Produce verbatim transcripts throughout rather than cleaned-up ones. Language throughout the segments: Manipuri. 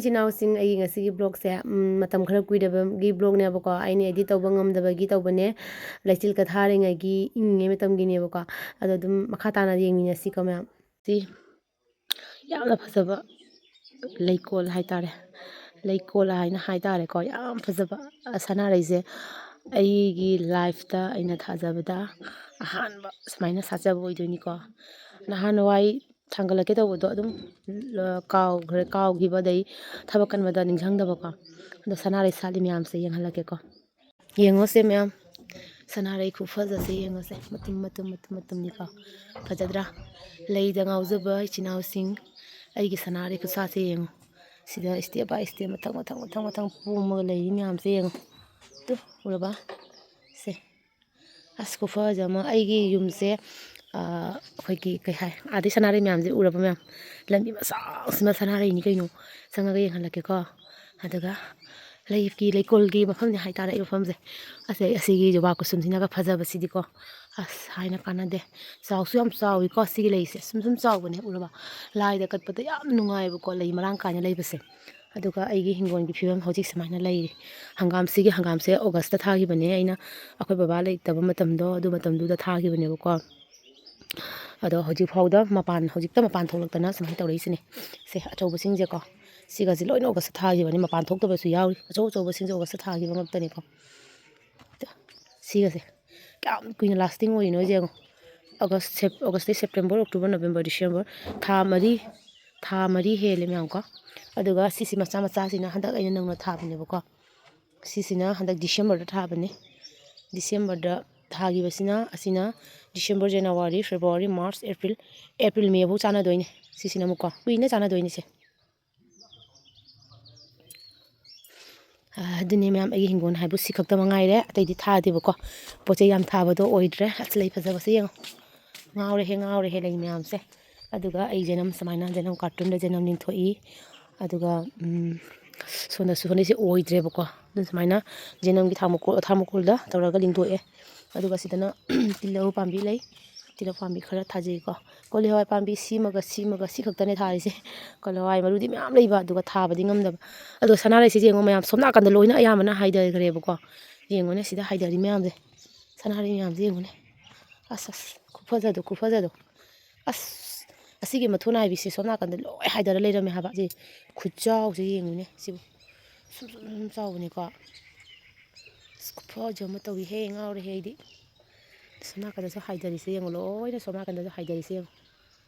ꯏꯆꯤꯟ ꯏꯅꯥꯎꯁꯤꯡ, ꯑꯩꯒꯤ ꯉꯁꯤꯒꯤ vlogꯁꯦ, ꯎꯝ, ꯃꯇꯝ ꯈꯔ ꯀꯨꯏꯔꯕꯒꯤ vlogꯅꯦꯕꯀꯣ꯫ ꯑꯩꯅ edit ꯇꯧꯕ ꯉꯝꯗꯕꯒꯤ ꯇꯧꯕꯅꯦ꯫ ꯂꯩꯆꯤꯜ ꯀ ꯊꯥꯔꯤꯉꯩꯒꯤ ꯏꯪꯉꯤꯉꯩ ꯃꯇꯝꯒꯤꯅꯦꯕꯀꯣ꯫ ꯑꯗꯣ ꯑꯗꯨꯝ ꯃꯈꯥ ꯇꯥꯅ ꯌꯦꯡꯃꯤꯟꯅꯁꯤꯀꯣ ꯃꯌꯥꯝ꯫ ꯁꯤ ꯌꯥꯝꯅ ꯐꯖꯕ ꯂꯩꯀꯣꯜ ꯍꯥꯏꯇꯥꯔꯦ꯫ ꯂꯩꯀꯣꯜ ꯍꯥꯏꯅ ꯍꯥꯏꯇꯥꯔꯦꯀꯣ꯫ ꯌꯥꯝ ꯐꯖꯕ ꯁꯅꯥꯔꯩꯁꯦ ꯑꯩꯒꯤ lifeꯇ ꯑꯩꯅ ꯊꯥꯖꯕꯗ ꯑꯍꯥꯟꯕ ꯁꯨꯃꯥꯏꯅ ꯁꯥꯠꯆꯕ ꯑꯣꯏꯗꯣꯏꯅꯤꯀꯣ꯫ ꯅꯍꯥꯟꯋꯥꯏ ꯊꯥꯡꯒꯠꯂꯛꯀꯦ ꯇꯧꯕꯗꯣ ꯑꯗꯨꯝ, ꯑ, ꯀꯥꯎꯈ꯭ꯔꯦ, ꯀꯥꯎꯈꯤꯕ, ꯑꯗꯩ ꯊꯕꯛ ꯀꯟꯕꯗ ꯅꯤꯡꯁꯤꯡꯗꯕꯀꯣ꯫ ꯑꯗꯣ ꯁꯅꯥꯔꯩ ꯁꯥꯠꯂꯤ ꯃꯌꯥꯝꯁꯦ ꯌꯦꯡꯍꯜꯂꯛꯀꯦꯀꯣ꯫ ꯌꯦꯡꯉꯣꯁꯦ ꯃꯌꯥꯝ, ꯁꯅꯥꯔꯩ ꯈꯨꯐꯖꯁꯦ ꯌꯦꯡꯉꯣꯁꯦ, ꯃꯇꯨꯝ, ꯃꯇꯨꯝ, ꯃꯇꯨꯝ, ꯃꯇꯨꯝꯅꯤꯀꯣ꯫ ꯐꯖꯗ꯭ꯔꯥ? ꯂꯩꯗ ꯉꯥꯎꯖꯕ ꯏꯆꯤꯟ ꯏꯅꯥꯎꯁꯤꯡ, ꯑꯩꯒꯤ ꯁꯅꯥꯔꯩ ꯈꯨꯁꯥꯠꯁꯦ ꯌꯦꯡꯉꯣ꯫ ꯁꯤꯗ step by step, ꯃꯊꯪ, ꯃꯊꯪ, ꯃꯊꯪ, ꯃꯊꯪ ꯄꯣꯝꯃꯒ ꯂꯩꯔꯤ ꯃꯌꯥꯝꯁꯦ ꯌꯦꯡꯉꯣ꯫ ꯇꯨ, ꯎꯔꯕ? ꯁꯦ꯫ ꯑꯁ, ꯈꯨꯐꯖ ꯑꯃ꯫ ꯑꯩꯒꯤ ꯌꯨꯝꯁꯦ, ꯑ, ꯑꯩꯈꯣꯏꯒꯤ, ꯀꯩ ꯍꯥꯏ, ꯑꯥꯗꯩ ꯁꯅꯥꯔꯩ ꯃꯌꯥꯝꯁꯦ ꯎꯔꯕ ꯃꯌꯥꯝ? ꯂꯝꯕꯤ ꯃꯁꯥꯡꯁꯤꯃ ꯁꯅꯥꯔꯩꯅꯤ ꯀꯩꯅꯣ꯫ ꯆꯪꯉꯒ ꯌꯦꯡꯍꯜꯂꯛꯀꯦꯀꯣ꯫ ꯑꯗꯨꯒ ꯂꯩꯒꯤ, ꯂꯩꯀꯣꯜꯒꯤ ꯃꯐꯝꯅꯤ ꯍꯥꯏꯇꯥꯔꯦ ꯑꯩ ꯃꯐꯝꯁꯦ꯫ ꯑꯁ, ꯑꯩ ꯑꯁꯤꯒꯤ ꯖꯨꯕꯥ ꯀꯨꯁꯨꯝꯁꯤꯅꯒ ꯐꯖꯕꯁꯤꯗꯤꯀꯣ꯫ ꯑꯁ, ꯍꯥꯏꯅ ꯀꯥꯟꯅꯗꯦ꯫ ꯆꯥꯎꯁꯨ ꯌꯥꯝ ꯆꯥꯎꯋꯤꯀꯣ ꯁꯤꯒꯤ ꯂꯩꯁꯦ꯫ ꯁꯨꯝ ꯁꯨꯝ ꯆꯥꯎꯕꯅꯦ, ꯎꯔꯕ? ꯂꯥꯏꯗ ꯀꯠꯄꯗ ꯌꯥꯝ ꯅꯨꯡꯉꯥꯏꯕꯀꯣ, ꯂꯩ ꯃꯔꯥꯡ ꯀꯥꯏꯅ ꯂꯩꯕꯁꯦ꯫ ꯑꯗꯨꯒ ꯑꯩꯒꯤ ꯍꯤꯡꯒꯣꯜꯒꯤ ꯐꯤꯕꯝ ꯍꯧꯖꯤꯛ ꯁꯨꯃꯥꯏꯅ ꯂꯩꯔꯤ꯫ ꯍꯪꯒꯥꯝꯁꯤꯒꯤ, ꯍꯪꯒꯥꯝꯁꯦ Augustꯇ ꯊꯥꯈꯤꯕꯅꯦ ꯑꯩꯅ, ꯑꯩꯈꯣꯏ ꯕꯕꯥ ꯂꯩꯇꯕ ꯃꯇꯝꯗꯣ, ꯑꯗꯨ ꯃꯇꯝꯗꯨꯗ ꯊꯥꯈꯤꯕꯅꯦꯕꯀꯣ꯫ ꯑꯗꯣ ꯍꯧꯖꯤꯛ ꯐꯥꯎꯗ ꯃꯄꯥꯟ, ꯍꯧꯖꯤꯛꯇ ꯃꯄꯥꯟ ꯊꯣꯛꯂꯛꯇꯅ ꯁꯨꯃꯥꯏꯅ ꯇꯧꯔꯛꯏꯁꯤꯅꯦ꯫ ꯁꯦ, ꯑꯆꯧꯕꯁꯤꯡꯁꯦꯀꯣ, ꯁꯤꯒꯁꯦ ꯂꯣꯏꯅ Augustꯇ ꯊꯥꯈꯤꯕꯅꯦ, ꯃꯄꯥꯟ ꯊꯣꯛꯇꯕꯁꯨ ꯌꯥꯎꯔꯤ꯫ ꯑꯆꯧ ꯑꯆꯧꯕꯁꯤꯡꯁꯦ Augustꯇ ꯊꯥꯈꯤꯕ ꯉꯥꯛꯇꯅꯤꯀꯣ꯫ ꯁꯤꯒꯁꯦ ꯀꯌꯥꯝ ꯀꯨꯏꯅ lasting ꯑꯣꯏꯔꯤꯅꯣ ꯌꯦꯡꯉꯣ꯫ August, Sep-, Augustꯇꯩ September, October, November, December, ꯊꯥ ꯃꯔꯤ, ꯊꯥ ꯃꯔꯤ ꯍꯦꯜꯂꯦ ꯃꯌꯥꯝꯀꯣ꯫ ꯑꯗꯨꯒ ꯁꯤꯁꯤ ꯃꯆꯥ ꯃꯆꯥꯁꯤꯅ ꯍꯟꯗꯛ ꯑꯩꯅ ꯅꯧꯅ ꯊꯥꯕꯅꯦꯕꯀꯣ꯫ ꯁꯤꯁꯤꯅ ꯍꯟꯗꯛ Decemberꯗ ꯊꯥꯕꯅꯦ꯫ Decemberꯗ ꯊꯥꯈꯤꯕꯁꯤꯅ, ꯑꯁꯤꯅ December, January, February, March, April, April, Mayꯐꯥꯎ ꯆꯥꯟꯅꯗꯣꯏꯅꯦ꯫ ꯁꯤꯁꯤꯅ ꯑꯃꯨꯛꯀꯣ ꯀꯨꯏꯅ ꯆꯥꯟꯅꯗꯣꯏꯅꯤꯁꯦ꯫ ꯑ, ꯑꯗꯨꯅꯦ ꯃꯌꯥꯝ, ꯑꯩꯒꯤ ꯍꯤꯡꯒꯣꯜ ꯍꯥꯏꯕꯨ ꯁꯤ ꯈꯛꯇ ꯃꯉꯥꯏꯔꯦ, ꯑꯇꯩꯗꯤ ꯊꯥꯗꯦꯕꯀꯣ꯫ ꯄꯣꯠ ꯆꯩ ꯌꯥꯝ ꯊꯥꯕꯗꯣ ꯑꯣꯏꯗ꯭ꯔꯦ꯫ ꯑꯁ, ꯂꯩ ꯐꯖꯕꯁꯦ ꯌꯦꯡꯉꯣ꯫ ꯉꯥꯎꯔꯦꯍꯦ, ꯉꯥꯎꯔꯦꯍꯦ, ꯂꯩ ꯃꯌꯥꯝꯁꯦ꯫ ꯑꯗꯨꯒ ꯑꯩ ꯖꯅꯝ ꯁꯨꯃꯥꯏꯅ ꯖꯅꯝ cartonꯗ ꯖꯅꯝ ꯂꯤꯡꯊꯣꯛꯏ꯫ ꯑꯗꯨꯒ, ꯎꯝ, ꯁꯣꯝꯗꯁꯨ, ꯁꯣꯝꯗꯁꯦ ꯑꯣꯏꯗ꯭ꯔꯦꯕꯀꯣ꯫ ꯑꯗꯨ ꯁꯨꯃꯥꯏꯅ ꯖꯅꯝꯒꯤ ꯊꯥꯔꯃꯣꯀꯣꯜ, ꯊꯥꯔꯃꯣꯀꯣꯜꯗ ꯇꯧꯔꯒ ꯂꯤꯡꯊꯣꯛꯑꯦ꯫ ꯑꯗꯨꯒ ꯁꯤꯗꯅ ꯇꯤꯜꯍꯧ ꯄꯥꯝꯕꯤ ꯂꯩ꯫ ꯇꯤꯜꯍꯧ ꯄꯥꯝꯕꯤ ꯈꯔ ꯊꯥꯖꯩꯀꯣ꯫ ꯀꯣꯂꯤ ꯍꯋꯥꯏ ꯄꯥꯝꯕꯤ ꯁꯤꯃꯒ ꯁꯤꯃꯒ ꯁꯤ ꯈꯛꯇꯅꯦ ꯊꯥꯔꯤꯁꯦ꯫ ꯀꯣꯂꯤ ꯍꯋꯥꯏ ꯃꯔꯨꯗꯤ ꯃꯌꯥꯝ ꯂꯩꯕ, ꯑꯗꯨꯒ ꯊꯥꯕꯗꯤ ꯉꯝꯗꯕ꯫ ꯑꯗꯣ ꯁꯅꯥꯔꯩꯁꯤꯁꯦ ꯌꯦꯡꯉꯣ ꯃꯌꯥꯝ, ꯁꯣꯝ ꯅꯥꯀꯟꯗ ꯂꯣꯏꯅ ꯑꯌꯥꯝꯕꯅ ꯍꯥꯏꯊꯈ꯭ꯔꯦꯕꯀꯣ꯫ ꯌꯦꯡꯉꯣꯅꯦ, ꯁꯤꯗ ꯍꯥꯏꯊꯔꯤ ꯃꯌꯥꯝꯁꯦ, ꯁꯅꯥꯔꯩ ꯃꯌꯥꯝꯁꯦ ꯌꯦꯡꯉꯣꯅꯦ꯫ ꯑꯁ, ꯑꯁ, ꯈꯨꯐꯖꯗꯣ, ꯈꯨꯐꯖꯗꯣ꯫ ꯑꯁ, ꯑꯁꯤꯒꯤ ꯃꯊꯣꯟ ꯍꯥꯏꯕꯤꯁꯦ ꯁꯣꯝ ꯅꯥꯀꯟꯗ ꯂꯣꯏ ꯍꯥꯏꯊꯔ ꯂꯩꯔꯝꯃꯦ ꯍꯥꯏꯕ꯫ ꯁꯤ ꯈꯨꯆꯥꯎꯁꯦ ꯌꯦꯡꯉꯨꯅꯦ ꯁꯤꯕꯨ꯫ ꯁꯨꯝ, ꯁꯨꯝ, ꯁꯨꯝ ꯆꯥꯎꯕꯅꯤꯀꯣ꯫ ꯑꯁ, ꯈꯨꯐꯁꯦ ꯑꯃ ꯇꯧꯏꯍꯦ, ꯉꯥꯎꯔꯦꯍꯦ ꯑꯩꯗꯤ꯫ ꯁꯣꯝ ꯅꯥꯀꯟꯗꯁꯨ ꯍꯥꯏꯊꯔꯤꯁꯦ ꯌꯦꯡꯉꯣ, ꯂꯣꯏꯅ ꯁꯣꯝ ꯅꯥꯀꯟꯗꯁꯨ ꯍꯥꯏꯊꯔꯤꯁꯦ ꯌꯦꯡꯉꯣ꯫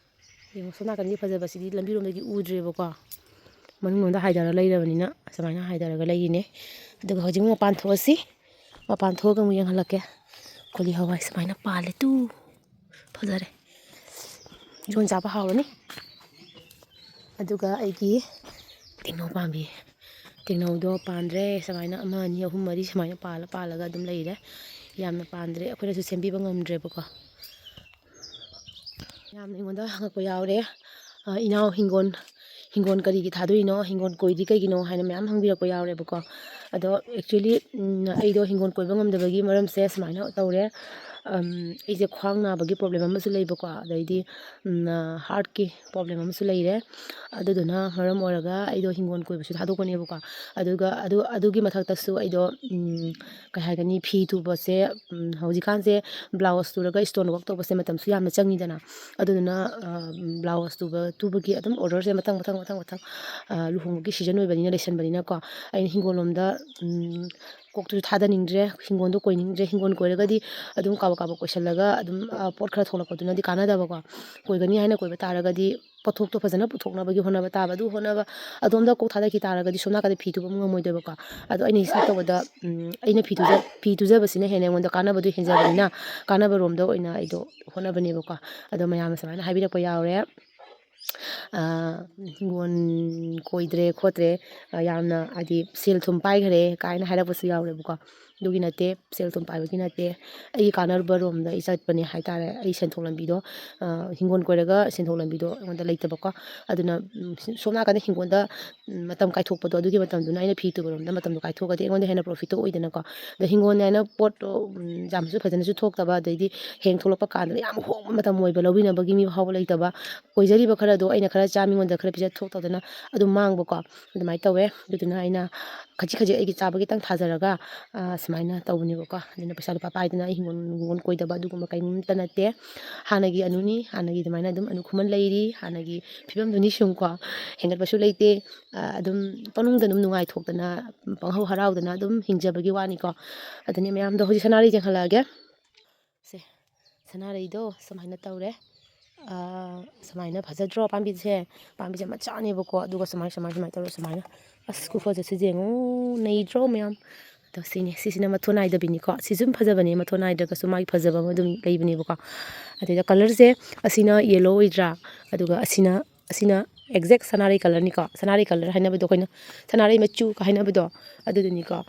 ꯌꯦꯡꯉꯣ, ꯁꯣꯝ ꯅꯥꯀꯟꯒꯤ ꯐꯖꯕꯁꯤꯗꯤ ꯂꯝꯕꯤꯔꯣꯝꯗꯒꯤ ꯎꯗ꯭ꯔꯦꯕꯀꯣ꯫ ꯃꯅꯨꯡꯂꯣꯝꯗ ꯍꯥꯏꯊꯔ ꯂꯩꯔꯕꯅꯤꯅ ꯁꯨꯃꯥꯏꯅ ꯍꯥꯏꯊꯔꯒ ꯂꯩꯔꯤꯅꯦ꯫ ꯑꯗꯨꯒ ꯍꯧꯖꯤꯛ ꯃꯄꯥꯟ ꯊꯣꯛꯑꯁꯤ꯫ ꯃꯄꯥꯟ ꯊꯣꯛꯑꯒ ꯑꯃꯨꯛ ꯌꯦꯡꯍꯜꯂꯛꯀꯦ꯫ ꯀꯣꯂꯤ ꯍꯋꯥꯏ ꯁꯨꯃꯥꯏꯅ ꯄꯥꯜꯂꯦ ꯇꯨ꯫ ꯐꯖꯔꯦ꯫ ꯏꯔꯣꯟ ꯆꯥꯕ ꯍꯥꯎꯔꯅꯤ꯫ ꯑꯗꯨꯒ ꯑꯩꯒꯤ ꯇꯦꯡꯅꯧ ꯄꯥꯝꯕꯤ꯫ ꯇꯦꯡꯅꯧꯗꯣ ꯄꯥꯟꯗ꯭ꯔꯦ꯫ ꯁꯨꯃꯥꯏꯅ ꯑꯃ, ꯑꯅꯤ, ꯑꯍꯨꯝ, ꯃꯔꯤ ꯁꯨꯃꯥꯏꯅ ꯄꯥꯜꯂ ꯄꯥꯜꯂꯒ ꯑꯗꯨꯝ ꯂꯩꯔꯦ꯫ ꯌꯥꯝꯅ ꯄꯥꯟꯗ꯭ꯔꯦ꯫ ꯑꯩꯈꯣꯏꯅꯁꯨ ꯁꯦꯝꯕꯤꯕ ꯉꯝꯗ꯭ꯔꯦꯕꯀꯣ꯫ ꯌꯥꯝꯅ ꯑꯩꯉꯣꯟꯗ ꯍꯪꯉꯛꯄ ꯌꯥꯎꯔꯦ꯫ "ꯑ, ꯏꯅꯥꯎ, ꯍꯤꯡꯒꯣꯜ, ꯍꯤꯡꯒꯣꯜ ꯀꯔꯤꯒꯤ ꯊꯥꯗꯣꯛꯏꯅꯣ? ꯍꯤꯡꯒꯣꯜ ꯀꯣꯏꯗꯤ ꯀꯩꯒꯤꯅꯣ?" ꯍꯥꯏꯅ ꯃꯌꯥꯝ ꯍꯪꯕꯤꯔꯛꯄ ꯌꯥꯎꯔꯦꯕꯀꯣ꯫ ꯑꯗꯣ actually, ꯎꯝ, ꯑꯩꯗꯣ ꯍꯤꯡꯒꯣꯜ ꯀꯣꯏꯕ ꯉꯝꯗꯕꯒꯤ ꯃꯔꯝꯁꯦ ꯁꯨꯃꯥꯏꯅ ꯇꯧꯔꯦ꯫ ꯑꯝ, ꯑꯩꯁꯦ ꯈ꯭ꯋꯥꯡ ꯅꯥꯕꯒꯤ problem ꯑꯃꯁꯨ ꯂꯩꯕꯀꯣ, ꯑꯗꯩꯗꯤ, ꯎꯝ, ꯑ, heartꯀꯤ problem ꯑꯃꯁꯨ ꯂꯩꯔꯦ꯫ ꯑꯗꯨꯗꯨꯅ ꯃꯔꯝ ꯑꯣꯏꯔꯒ ꯑꯩꯗꯣ ꯍꯤꯡꯒꯣꯜ ꯀꯣꯏꯕꯁꯨ ꯊꯥꯗꯣꯛꯄꯅꯦꯕꯀꯣ꯫ ꯑꯗꯨꯒ ꯑꯗꯨ, ꯑꯗꯨꯒꯤ ꯃꯊꯛꯇꯁꯨ ꯑꯩꯗꯣ, ꯎꯝ, ꯀꯩ ꯍꯥꯏꯒꯅꯤ, ꯐꯤ ꯇꯨꯕꯁꯦ, ꯎꯝ, ꯍꯧꯖꯤꯛꯀꯥꯟꯁꯦ blouse ꯇꯨꯔꯒ stone work ꯇꯧꯕꯁꯦ ꯃꯇꯝꯁꯨ ꯌꯥꯝꯅ ꯆꯪꯉꯤꯗꯅ꯫ ꯑꯗꯨꯗꯨꯅ, ꯑ, blouse ꯇꯨꯕ, ꯇꯨꯕꯒꯤ ꯑꯗꯨꯝ orderꯁꯦ ꯃꯊꯪ, ꯃꯊꯪ, ꯃꯊꯪ, ꯃꯊꯪ, ꯑ, ꯂꯨꯍꯣꯡꯕꯒꯤ season ꯑꯣꯏꯕꯅꯤꯅ, ꯂꯩꯁꯟꯕꯅꯤꯅꯀꯣ, ꯑꯩꯅ ꯍꯤꯡꯒꯣꯜꯂꯣꯝꯗ, ꯎꯝ, ꯀꯣꯛꯇꯨꯁꯨ ꯊꯥꯗꯅꯤꯡꯗ꯭ꯔꯦ, ꯍꯤꯡꯒꯣꯜꯗꯣ ꯀꯣꯏꯅꯤꯡꯗ꯭ꯔꯦ꯫ ꯍꯤꯡꯒꯣꯜ ꯀꯣꯏꯔꯒꯗꯤ ꯑꯗꯨꯝ ꯀꯥꯕꯛ ꯀꯥꯕꯛ ꯀꯣꯏꯁꯜꯂꯒ ꯑꯗꯨꯝ, ꯑ, ꯄꯣꯠ ꯈꯔ ꯊꯣꯛꯂꯛꯄꯗꯨꯅꯗꯤ ꯀꯥꯟꯅꯗꯕꯀꯣ꯫ ꯀꯣꯏꯒꯅꯤ ꯍꯥꯏꯅ ꯀꯣꯏꯕ ꯇꯥꯔꯒꯗꯤ ꯄꯣꯠꯊꯣꯛꯇꯣ ꯐꯖꯅ ꯄꯨꯊꯣꯛꯅꯕꯒꯤ ꯍꯣꯠꯅꯕ ꯇꯥꯕ꯫ ꯑꯗꯨ ꯍꯣꯠꯅꯕ, ꯑꯗꯣꯝꯗ ꯀꯣꯛ ꯊꯥꯗꯈꯤ ꯇꯥꯔꯒꯗꯤ ꯁꯣꯝ ꯅꯥꯀꯟꯗ ꯐꯤ ꯇꯨꯕ ꯑꯃꯨꯛ ꯉꯝꯃꯣꯏꯗꯣꯏꯕꯀꯣ꯫ ꯑꯗꯣ ꯑꯩꯅ ꯍꯤꯁꯥꯞ ꯇꯧꯕꯗ, ꯎꯝ, ꯑꯩꯅ ꯐꯤ ꯇꯨꯖ-, ꯐꯤ ꯇꯨꯖꯕꯁꯤꯅ ꯍꯦꯟꯅ ꯑꯩꯉꯣꯟꯗ ꯀꯥꯟꯅꯕꯗꯣ ꯍꯦꯟꯖꯕꯅꯤꯅ, ꯀꯥꯟꯅꯕꯔꯣꯝꯗ ꯑꯣꯏꯅ ꯑꯩꯗꯣ ꯍꯣꯠꯅꯕꯅꯦꯕꯀꯣ꯫ ꯑꯗꯣ ꯃꯌꯥꯝꯅ ꯁꯨꯃꯥꯏꯅ ꯍꯥꯏꯕꯤꯔꯛꯄ ꯌꯥꯎꯔꯦ, "ꯑ, ꯍꯤꯡꯒꯣꯜ ꯀꯣꯏꯗ꯭ꯔꯦ ꯈꯣꯠꯇ꯭ꯔꯦ, ꯑ, ꯌꯥꯝꯅ, ꯍꯥꯏꯗꯤ, ꯁꯦꯜ ꯊꯨꯝ ꯄꯥꯏꯈ꯭ꯔꯦ" ꯀꯥꯏꯅ ꯍꯥꯏꯔꯛꯄꯁꯨ ꯌꯥꯎꯔꯦꯕꯀꯣ꯫ ꯑꯗꯨꯒꯤ ꯅꯠꯇꯦ, ꯁꯦꯜ ꯊꯨꯝ ꯄꯥꯏꯕꯒꯤ ꯅꯠꯇꯦ, ꯑꯩꯒꯤ ꯀꯥꯟꯅꯔꯨꯕ ꯔꯣꯝꯗ ꯑꯩ ꯆꯠꯄꯅꯦ ꯍꯥꯏꯇꯥꯔꯦ꯫ ꯑꯩ ꯁꯦꯟꯊꯣꯛ ꯂꯝꯕꯤꯗꯣ, ꯑ, ꯍꯤꯡꯒꯣꯜ ꯀꯣꯏꯔꯒ ꯁꯦꯟꯊꯣꯛ ꯂꯝꯕꯤꯗꯣ ꯑꯩꯉꯣꯟꯗ ꯂꯩꯇꯕꯀꯣ꯫ ꯑꯗꯨꯅ, ꯎꯝ, ꯁꯣꯝ ꯅꯥꯀꯟꯗ ꯍꯤꯡꯒꯣꯜꯗ, ꯎꯝ, ꯃꯇꯝ ꯀꯥꯏꯊꯣꯛꯄꯗꯣ, ꯑꯗꯨꯒꯤ ꯃꯇꯝꯗꯨꯅ ꯑꯩꯅ ꯐꯤ ꯇꯨꯕꯔꯣꯝꯗ ꯃꯇꯝꯗꯣ ꯀꯥꯏꯊꯣꯛꯑꯒꯗꯤ ꯑꯩꯉꯣꯟꯗ ꯍꯦꯟꯅ profitꯇꯣ ꯑꯣꯏꯗꯅꯀꯣ꯫ ꯑꯗꯣ ꯍꯤꯡꯒꯣꯜꯅꯦ ꯍꯥꯏꯅ ꯄꯣꯠꯇꯣ, ꯎꯝ, ꯌꯥꯝꯁꯨ ꯐꯖꯅꯁꯨ ꯊꯣꯛꯇꯕ, ꯑꯗꯩꯗꯤ ꯍꯌꯦꯡ ꯊꯣꯛꯂꯛꯄ ꯀꯥꯟꯗ ꯌꯥꯝ ꯍꯣꯡꯕ ꯃꯇꯝ ꯑꯣꯏꯕ, ꯂꯧꯕꯤꯅꯕꯒꯤ ꯃꯤ ꯐꯥꯎꯕ ꯂꯩꯇꯕ, ꯀꯣꯏꯖꯔꯤꯕ ꯈꯔꯗꯣ ꯑꯩꯅ ꯈꯔ ꯆꯥ ꯃꯤꯉꯣꯟꯗ ꯈꯔ ꯄꯤꯖ ꯊꯣꯛ ꯇꯧꯗꯅ ꯑꯗꯨꯝ ꯃꯥꯡꯕꯀꯣ꯫ ꯑꯗꯨꯃꯥꯏꯅ ꯇꯧꯋꯦ꯫ ꯑꯗꯨꯗꯨꯅ ꯑꯩꯅ ꯈꯖꯤꯛ ꯈꯖꯤꯛ ꯑꯩꯒꯤ ꯆꯥꯕ ꯈꯤꯇꯪ ꯊꯥꯖꯔꯒ, ꯑ, ꯁꯨꯃꯥꯏꯅ ꯇꯧꯕꯅꯦꯕꯀꯣ꯫ ꯑꯗꯨꯅ ꯄꯩꯁꯥ ꯂꯨꯄꯥ ꯄꯥꯏꯗꯅ ꯑꯩ ꯍꯤꯡꯒꯣꯜ ꯅꯨꯡꯒꯣꯜ ꯀꯣꯏꯗꯕ ꯑꯗꯨꯒꯨꯝꯕ ꯀꯩꯝꯇ ꯅꯠꯇꯦ꯫ ꯍꯥꯟꯅꯒꯤ ꯑꯅꯨꯅꯤ, ꯍꯥꯟꯅꯒꯤ ꯑꯗꯨꯃꯥꯏꯅ ꯑꯗꯨꯝ ꯑꯅꯨ ꯈꯨꯃꯟ ꯂꯩꯔꯤ, ꯍꯥꯟꯅꯒꯤ ꯐꯤꯕꯝꯗꯨꯅꯤ ꯁꯨꯝꯀꯣ꯫ ꯍꯦꯟꯒꯠꯄꯁꯨ ꯂꯩꯇꯦ꯫ ꯑ, ꯑꯗꯨꯝ ꯄꯪꯅꯨꯡꯗ ꯑꯗꯨꯝ ꯅꯨꯡꯉꯥꯏꯊꯣꯛꯇꯅ, ꯄꯪꯍꯧ ꯍꯔꯥꯎꯗꯅ ꯑꯗꯨꯝ ꯍꯤꯡꯖꯕꯒꯤ ꯋꯥꯅꯤꯀꯣ꯫ ꯑꯗꯨꯅꯤ ꯃꯌꯥꯝꯗꯣ꯫ ꯍꯧꯖꯤꯛ ꯁꯅꯥꯔꯩ ꯌꯦꯡꯍꯜꯂꯛꯑꯒꯦ꯫ ꯁꯦ, ꯁꯅꯥꯔꯩꯗꯣ ꯁꯨꯃꯥꯏꯅ ꯇꯧꯔꯦ꯫ ꯑꯥ, ꯁꯨꯃꯥꯏꯅ ꯐꯖꯗ꯭ꯔꯣ ꯄꯥꯝꯕꯤꯁꯦ? ꯄꯥꯝꯕꯤꯁꯦ ꯃꯆꯥꯅꯦꯕꯀꯣ, ꯑꯗꯨꯒ ꯁꯨꯃꯥꯏ, ꯁꯨꯃꯥꯏ, ꯁꯨꯃꯥꯏꯅ ꯇꯧꯔ ꯁꯨꯃꯥꯏꯅ꯫ ꯑꯁ, ꯈꯨꯐꯖꯁꯦ ꯌꯦꯡꯉꯨ, ꯅꯩꯗ꯭ꯔꯣ ꯃꯌꯥꯝ? ꯑꯗꯣ ꯁꯤꯅꯦ, ꯁꯤꯁꯤꯅ ꯃꯊꯣꯟ ꯅꯥꯏꯗꯕꯤꯅꯤꯀꯣ꯫ ꯁꯤꯁꯨ ꯑꯗꯨꯝ ꯐꯖꯕꯅꯦ, ꯃꯊꯣꯟ ꯅꯥꯏꯗ꯭ꯔꯒꯁꯨ ꯃꯥꯒꯤ ꯐꯖꯕ ꯑꯃ ꯑꯗꯨꯝ ꯂꯩꯕꯅꯦꯕꯀꯣ꯫ ꯑꯗꯩꯗ colourꯁꯦ, ꯑꯁꯤꯅ yellow ꯑꯣꯏꯗ꯭ꯔꯥ? ꯑꯗꯨꯒ ꯑꯁꯤꯅ, ꯑꯁꯤꯅ exact ꯁꯅꯥꯔꯩ colourꯅꯤꯀꯣ꯫ ꯁꯅꯥꯔꯩ colour ꯍꯥꯏꯅꯕꯗꯣ, ꯑꯩꯈꯣꯏꯅ ꯁꯅꯥꯔꯩ ꯃꯆꯨꯒ ꯍꯥꯏꯅꯕꯗꯣ, ꯑꯗꯨꯗꯨꯅꯤꯀꯣ꯫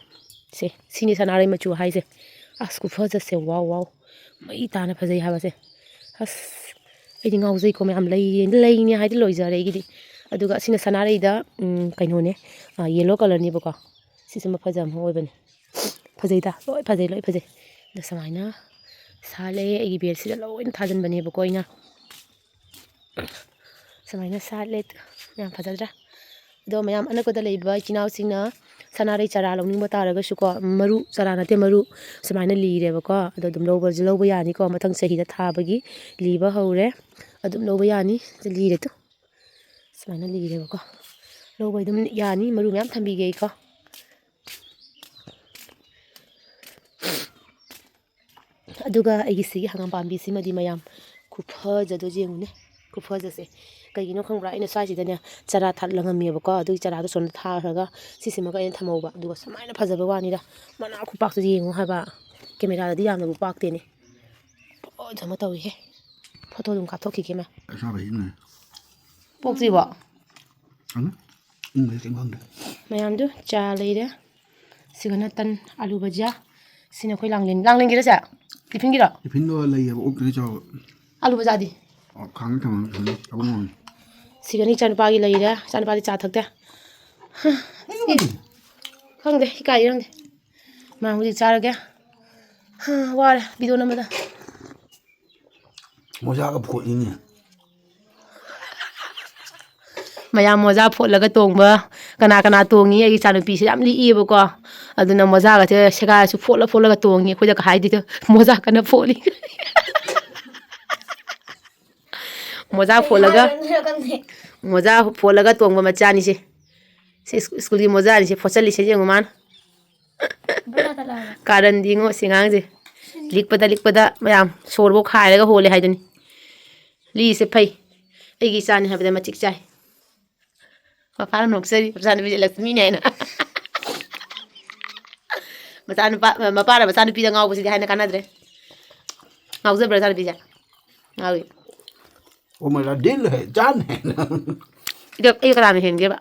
ꯁꯦ, ꯁꯤꯅꯤ ꯁꯅꯥꯔꯩ ꯃꯆꯨ ꯍꯥꯏꯁꯦ꯫ ꯑꯁ, ꯈꯨꯐꯖꯁꯦ, ꯋꯥꯎ, ꯋꯥꯎ꯫ ꯃꯩ ꯇꯥꯅ ꯐꯖꯩ ꯍꯥꯏꯕꯁꯦ꯫ ꯑꯁ, ꯑꯩꯗꯤ ꯉꯥꯎꯖꯩꯀꯣ ꯃꯌꯥꯝ꯫ ꯂꯩ, ꯂꯩꯅꯦ ꯍꯥꯏꯗꯤ ꯂꯣꯏꯖꯔꯦ ꯑꯩꯒꯤꯗꯤ꯫ ꯑꯗꯨꯒ ꯑꯁꯤꯅ ꯁꯅꯥꯔꯩꯗ, ꯎꯝ, ꯀꯩꯅꯣꯅꯦ, ꯑ, yellow colourꯅꯦꯕꯀꯣ꯫ ꯁꯤꯁꯨ ꯃꯐꯖ ꯑꯃ ꯑꯣꯏꯕꯅꯦ꯫ ꯐꯖꯩꯗ, ꯂꯣꯏ ꯐꯖꯩ, ꯂꯣꯏ ꯐꯖꯩ꯫ ꯑꯗꯣ ꯁꯨꯃꯥꯏꯅ ꯁꯥꯠꯂꯦ꯫ ꯑꯩꯒꯤ bedꯁꯤꯗ ꯂꯣꯏꯅ ꯊꯥꯖꯤꯟꯕꯅꯦꯕꯀꯣ ꯑꯩꯅ꯫ ꯁꯨꯃꯥꯏꯅ ꯁꯥꯠꯂꯦ꯫ ꯌꯥꯝ ꯐꯖꯗ꯭ꯔꯥ? ꯑꯗꯣ ꯃꯌꯥꯝ ꯑꯅꯛꯄꯗ ꯂꯩꯕ ꯏꯆꯤꯟ ꯏꯅꯥꯎꯁꯤꯡꯅ ꯁꯅꯥꯔꯩ ꯆꯥꯔꯥ ꯂꯧꯅꯤꯡꯕ ꯇꯥꯔꯒꯁꯨꯀꯣ, ꯃꯔꯨ, ꯆꯥꯔꯥ ꯅꯠꯇꯦ, ꯃꯔꯨ ꯁꯨꯃꯥꯏꯅ ꯂꯤꯔꯦꯕꯀꯣ꯫ ꯑꯗꯣ ꯑꯗꯨꯝ ꯂꯧꯕꯁꯨ ꯂꯧꯕ ꯌꯥꯅꯤꯀꯣ, ꯃꯊꯪ ꯆꯍꯤꯗ ꯊꯥꯕꯒꯤ ꯂꯤꯕ ꯍꯧꯔꯦ꯫ ꯑꯗꯨꯝ ꯂꯧꯕ ꯌꯥꯅꯤ꯫ ꯂꯤꯔꯦ ꯇꯨ꯫ ꯁꯨꯃꯥꯏꯅ ꯂꯤꯔꯦꯕꯀꯣ꯫ ꯂꯧꯕ ꯑꯗꯨꯝ ꯌꯥꯅꯤ, ꯃꯔꯨ ꯃꯌꯥꯝ ꯊꯝꯕꯤꯒꯦ ꯑꯩꯀꯣ꯫ ꯑꯗꯨꯒ ꯑꯩꯒꯤ ꯁꯤꯒꯤ ꯍꯪꯒꯥꯝ ꯄꯥꯝꯕꯤꯁꯤꯃꯗꯤ ꯃꯌꯥꯝ ꯈꯨꯐꯖꯗꯣ ꯌꯦꯡꯉꯨꯅꯦ, ꯈꯨꯐꯖꯁꯦ꯫ ꯀꯩꯒꯤꯅꯣ ꯈꯪꯕ꯭ꯔꯥ? ꯑꯩꯅ ꯁ꯭ꯋꯥꯏꯁꯤꯗꯅꯦ ꯆꯔꯥ ꯊꯥ-, ꯂꯪꯉꯝꯃꯦꯕꯀꯣ, ꯑꯗꯨꯒꯤ ꯆꯔꯥꯗꯣ ꯁꯣꯝꯗ ꯊꯥꯈ꯭ꯔꯒ ꯁꯤꯁꯤꯃꯒ ꯑꯩꯅ ꯊꯝꯍꯧꯕ, ꯑꯗꯨꯒ ꯁꯨꯃꯥꯏꯅ ꯐꯖꯕ ꯋꯥꯅꯤꯗ꯫ ꯃꯅꯥ ꯈꯨꯄꯥꯛꯇꯨꯗꯤ ꯌꯦꯡꯉꯨ ꯍꯥꯏꯕ, cameraꯗꯗꯤ ꯌꯥꯝꯅꯕꯨ ꯄꯥꯛꯇꯦꯅꯦ꯫ ꯐꯖ ꯑꯃ ꯇꯧꯏꯍꯦ, photo ꯑꯗꯨꯝ ꯀꯥꯞꯊꯣꯛꯈꯤꯒꯦ ꯃꯌꯥꯝ꯫ ꯑꯁꯥꯕ ꯍꯤꯡꯉꯦ꯫ ꯄꯣꯛꯇ꯭ꯔꯤꯕꯣ? ꯈꯪꯗꯦ꯫ ꯏꯪꯕꯗꯤ ꯀꯩꯝ ꯈꯪꯗꯦ꯫ ꯃꯌꯥꯝꯗꯨ ꯆꯥ ꯂꯩꯔꯦ꯫ ꯁꯤꯒꯅ ꯇꯟ, ꯑꯂꯨ ꯚꯖꯤꯌꯥ꯫ ꯁꯤꯅ ꯑꯩꯈꯣꯏ ꯂꯥꯡꯂꯦꯟ꯫ ꯂꯥꯡꯂꯦꯟꯒꯤꯔꯣ ꯁꯦ? ꯇꯤꯐꯤꯟꯒꯤꯔꯣ? ꯇꯤꯐꯤꯟꯗꯣ ꯂꯩꯌꯦꯕ, ꯑꯣꯛꯇꯨꯗꯤ ꯆꯥꯎꯕ꯫ ꯑꯂꯨ ꯚꯖꯤꯌꯥꯗꯤ? ꯑꯣ, ꯈꯥꯡꯗ ꯊꯝꯃꯒ ꯊꯝꯃꯦ, ꯑꯍꯨꯝ ꯑꯍꯨꯝ꯫ ꯁꯤꯒꯅ ꯏꯆꯥꯅꯨꯄꯥꯒꯤ ꯂꯩꯔꯦ꯫ ꯏꯆꯥꯅꯨꯄꯥꯗꯤ ꯆꯥ ꯊꯛꯇꯦ꯫ ꯍꯥ, ꯁꯤ ꯈꯪꯗꯦ, ꯏꯀꯥꯏꯔꯤꯔ ꯈꯪꯗꯦ꯫ ꯃꯥ ꯍꯧꯖꯤꯛ ꯆꯥꯔꯒꯦ꯫ ꯍꯥ, ꯋꯥꯔꯦ ꯚꯤꯗꯤꯑꯣ ꯅꯝꯕꯗ꯫ ꯃꯣꯖꯥꯒ ꯐꯣꯠꯂꯤꯅꯦ꯫ ꯃꯌꯥꯝ ꯃꯣꯖꯥ ꯐꯣꯠꯂꯒ ꯇꯣꯡꯕ ꯀꯅꯥ ꯀꯅꯥ ꯇꯣꯡꯉꯤ? ꯑꯩꯒꯤ ꯏꯆꯥꯅꯨꯄꯤꯁꯦ ꯌꯥꯝ ꯂꯤꯛꯏꯕꯀꯣ꯫ ꯑꯗꯨꯅ ꯃꯣꯖꯥꯒꯁꯦ ꯁꯦꯒꯥꯏꯔꯁꯨ ꯐꯣꯠꯂ ꯐꯣꯠꯂꯒ ꯇꯣꯡꯉꯤ꯫ ꯑꯩꯈꯣꯏꯗꯒ ꯍꯥꯏꯗꯦꯗ, "ꯃꯣꯖꯥ ꯀꯟꯅ ꯐꯣꯠꯂꯤ꯫" ꯃꯣꯖꯥ ꯐꯣꯠꯂꯒ, ꯀꯩ ꯍꯥꯏꯗꯣꯏꯅꯣ ꯈꯪꯗꯦ꯫ ꯃꯣꯖꯥ ꯐꯣꯠꯂꯒ ꯇꯣꯡꯕ ꯃꯆꯥꯅꯤꯁꯦ꯫ ꯁꯤ ꯁ꯭ꯀꯨꯜꯒꯤ ꯃꯣꯖꯥꯅꯤꯁꯦ ꯐꯣꯠꯆꯜꯂꯤꯁꯦ ꯌꯦꯡꯉꯨ ꯃꯥꯅ꯫ ꯕ꯭ꯔꯥ ꯇꯂꯥꯕ꯫ ꯀꯥꯔꯟꯗꯤ ꯉꯣ ꯁꯤ ꯑꯉꯥꯡꯁꯦ꯫ ꯂꯤꯛꯄꯗ ꯂꯤꯛꯄꯗ ꯃꯌꯥꯝ ꯁꯣꯔꯐꯧ ꯈꯥꯏꯔꯒ ꯍꯣꯜꯂꯦ ꯍꯥꯏꯗꯨꯅꯤ꯫ ꯂꯤꯁꯦ ꯐꯩ꯫ ꯑꯩꯒꯤ ꯏꯆꯥꯅꯤ ꯍꯥꯏꯕꯗ ꯃꯇꯤꯛ ꯆꯥꯏ꯫ ꯃꯄꯥꯅ ꯅꯣꯛꯆꯔꯤ, ꯃꯆꯥꯅꯨꯄꯤꯁꯦ ꯂꯛꯁꯃꯤꯅꯦ ꯍꯥꯏꯅ꯫ ꯃꯆꯥꯅꯨꯄꯥ, ꯃꯄꯥꯅ ꯃꯆꯥꯅꯨꯄꯤꯗ ꯉꯥꯎꯕꯁꯤꯗꯤ ꯍꯥꯏꯅ ꯀꯥꯟꯅꯗ꯭ꯔꯦ꯫ ꯉꯥꯎꯖꯕ꯭ꯔꯥ ꯃꯆꯥꯅꯨꯄꯤꯁꯦ? ꯉꯥꯎꯏ꯫ "वो मेरा दिल है, जान है ना।" ꯑꯩꯒ ꯀꯅꯥꯅ ꯍꯦꯟꯒꯦꯕ?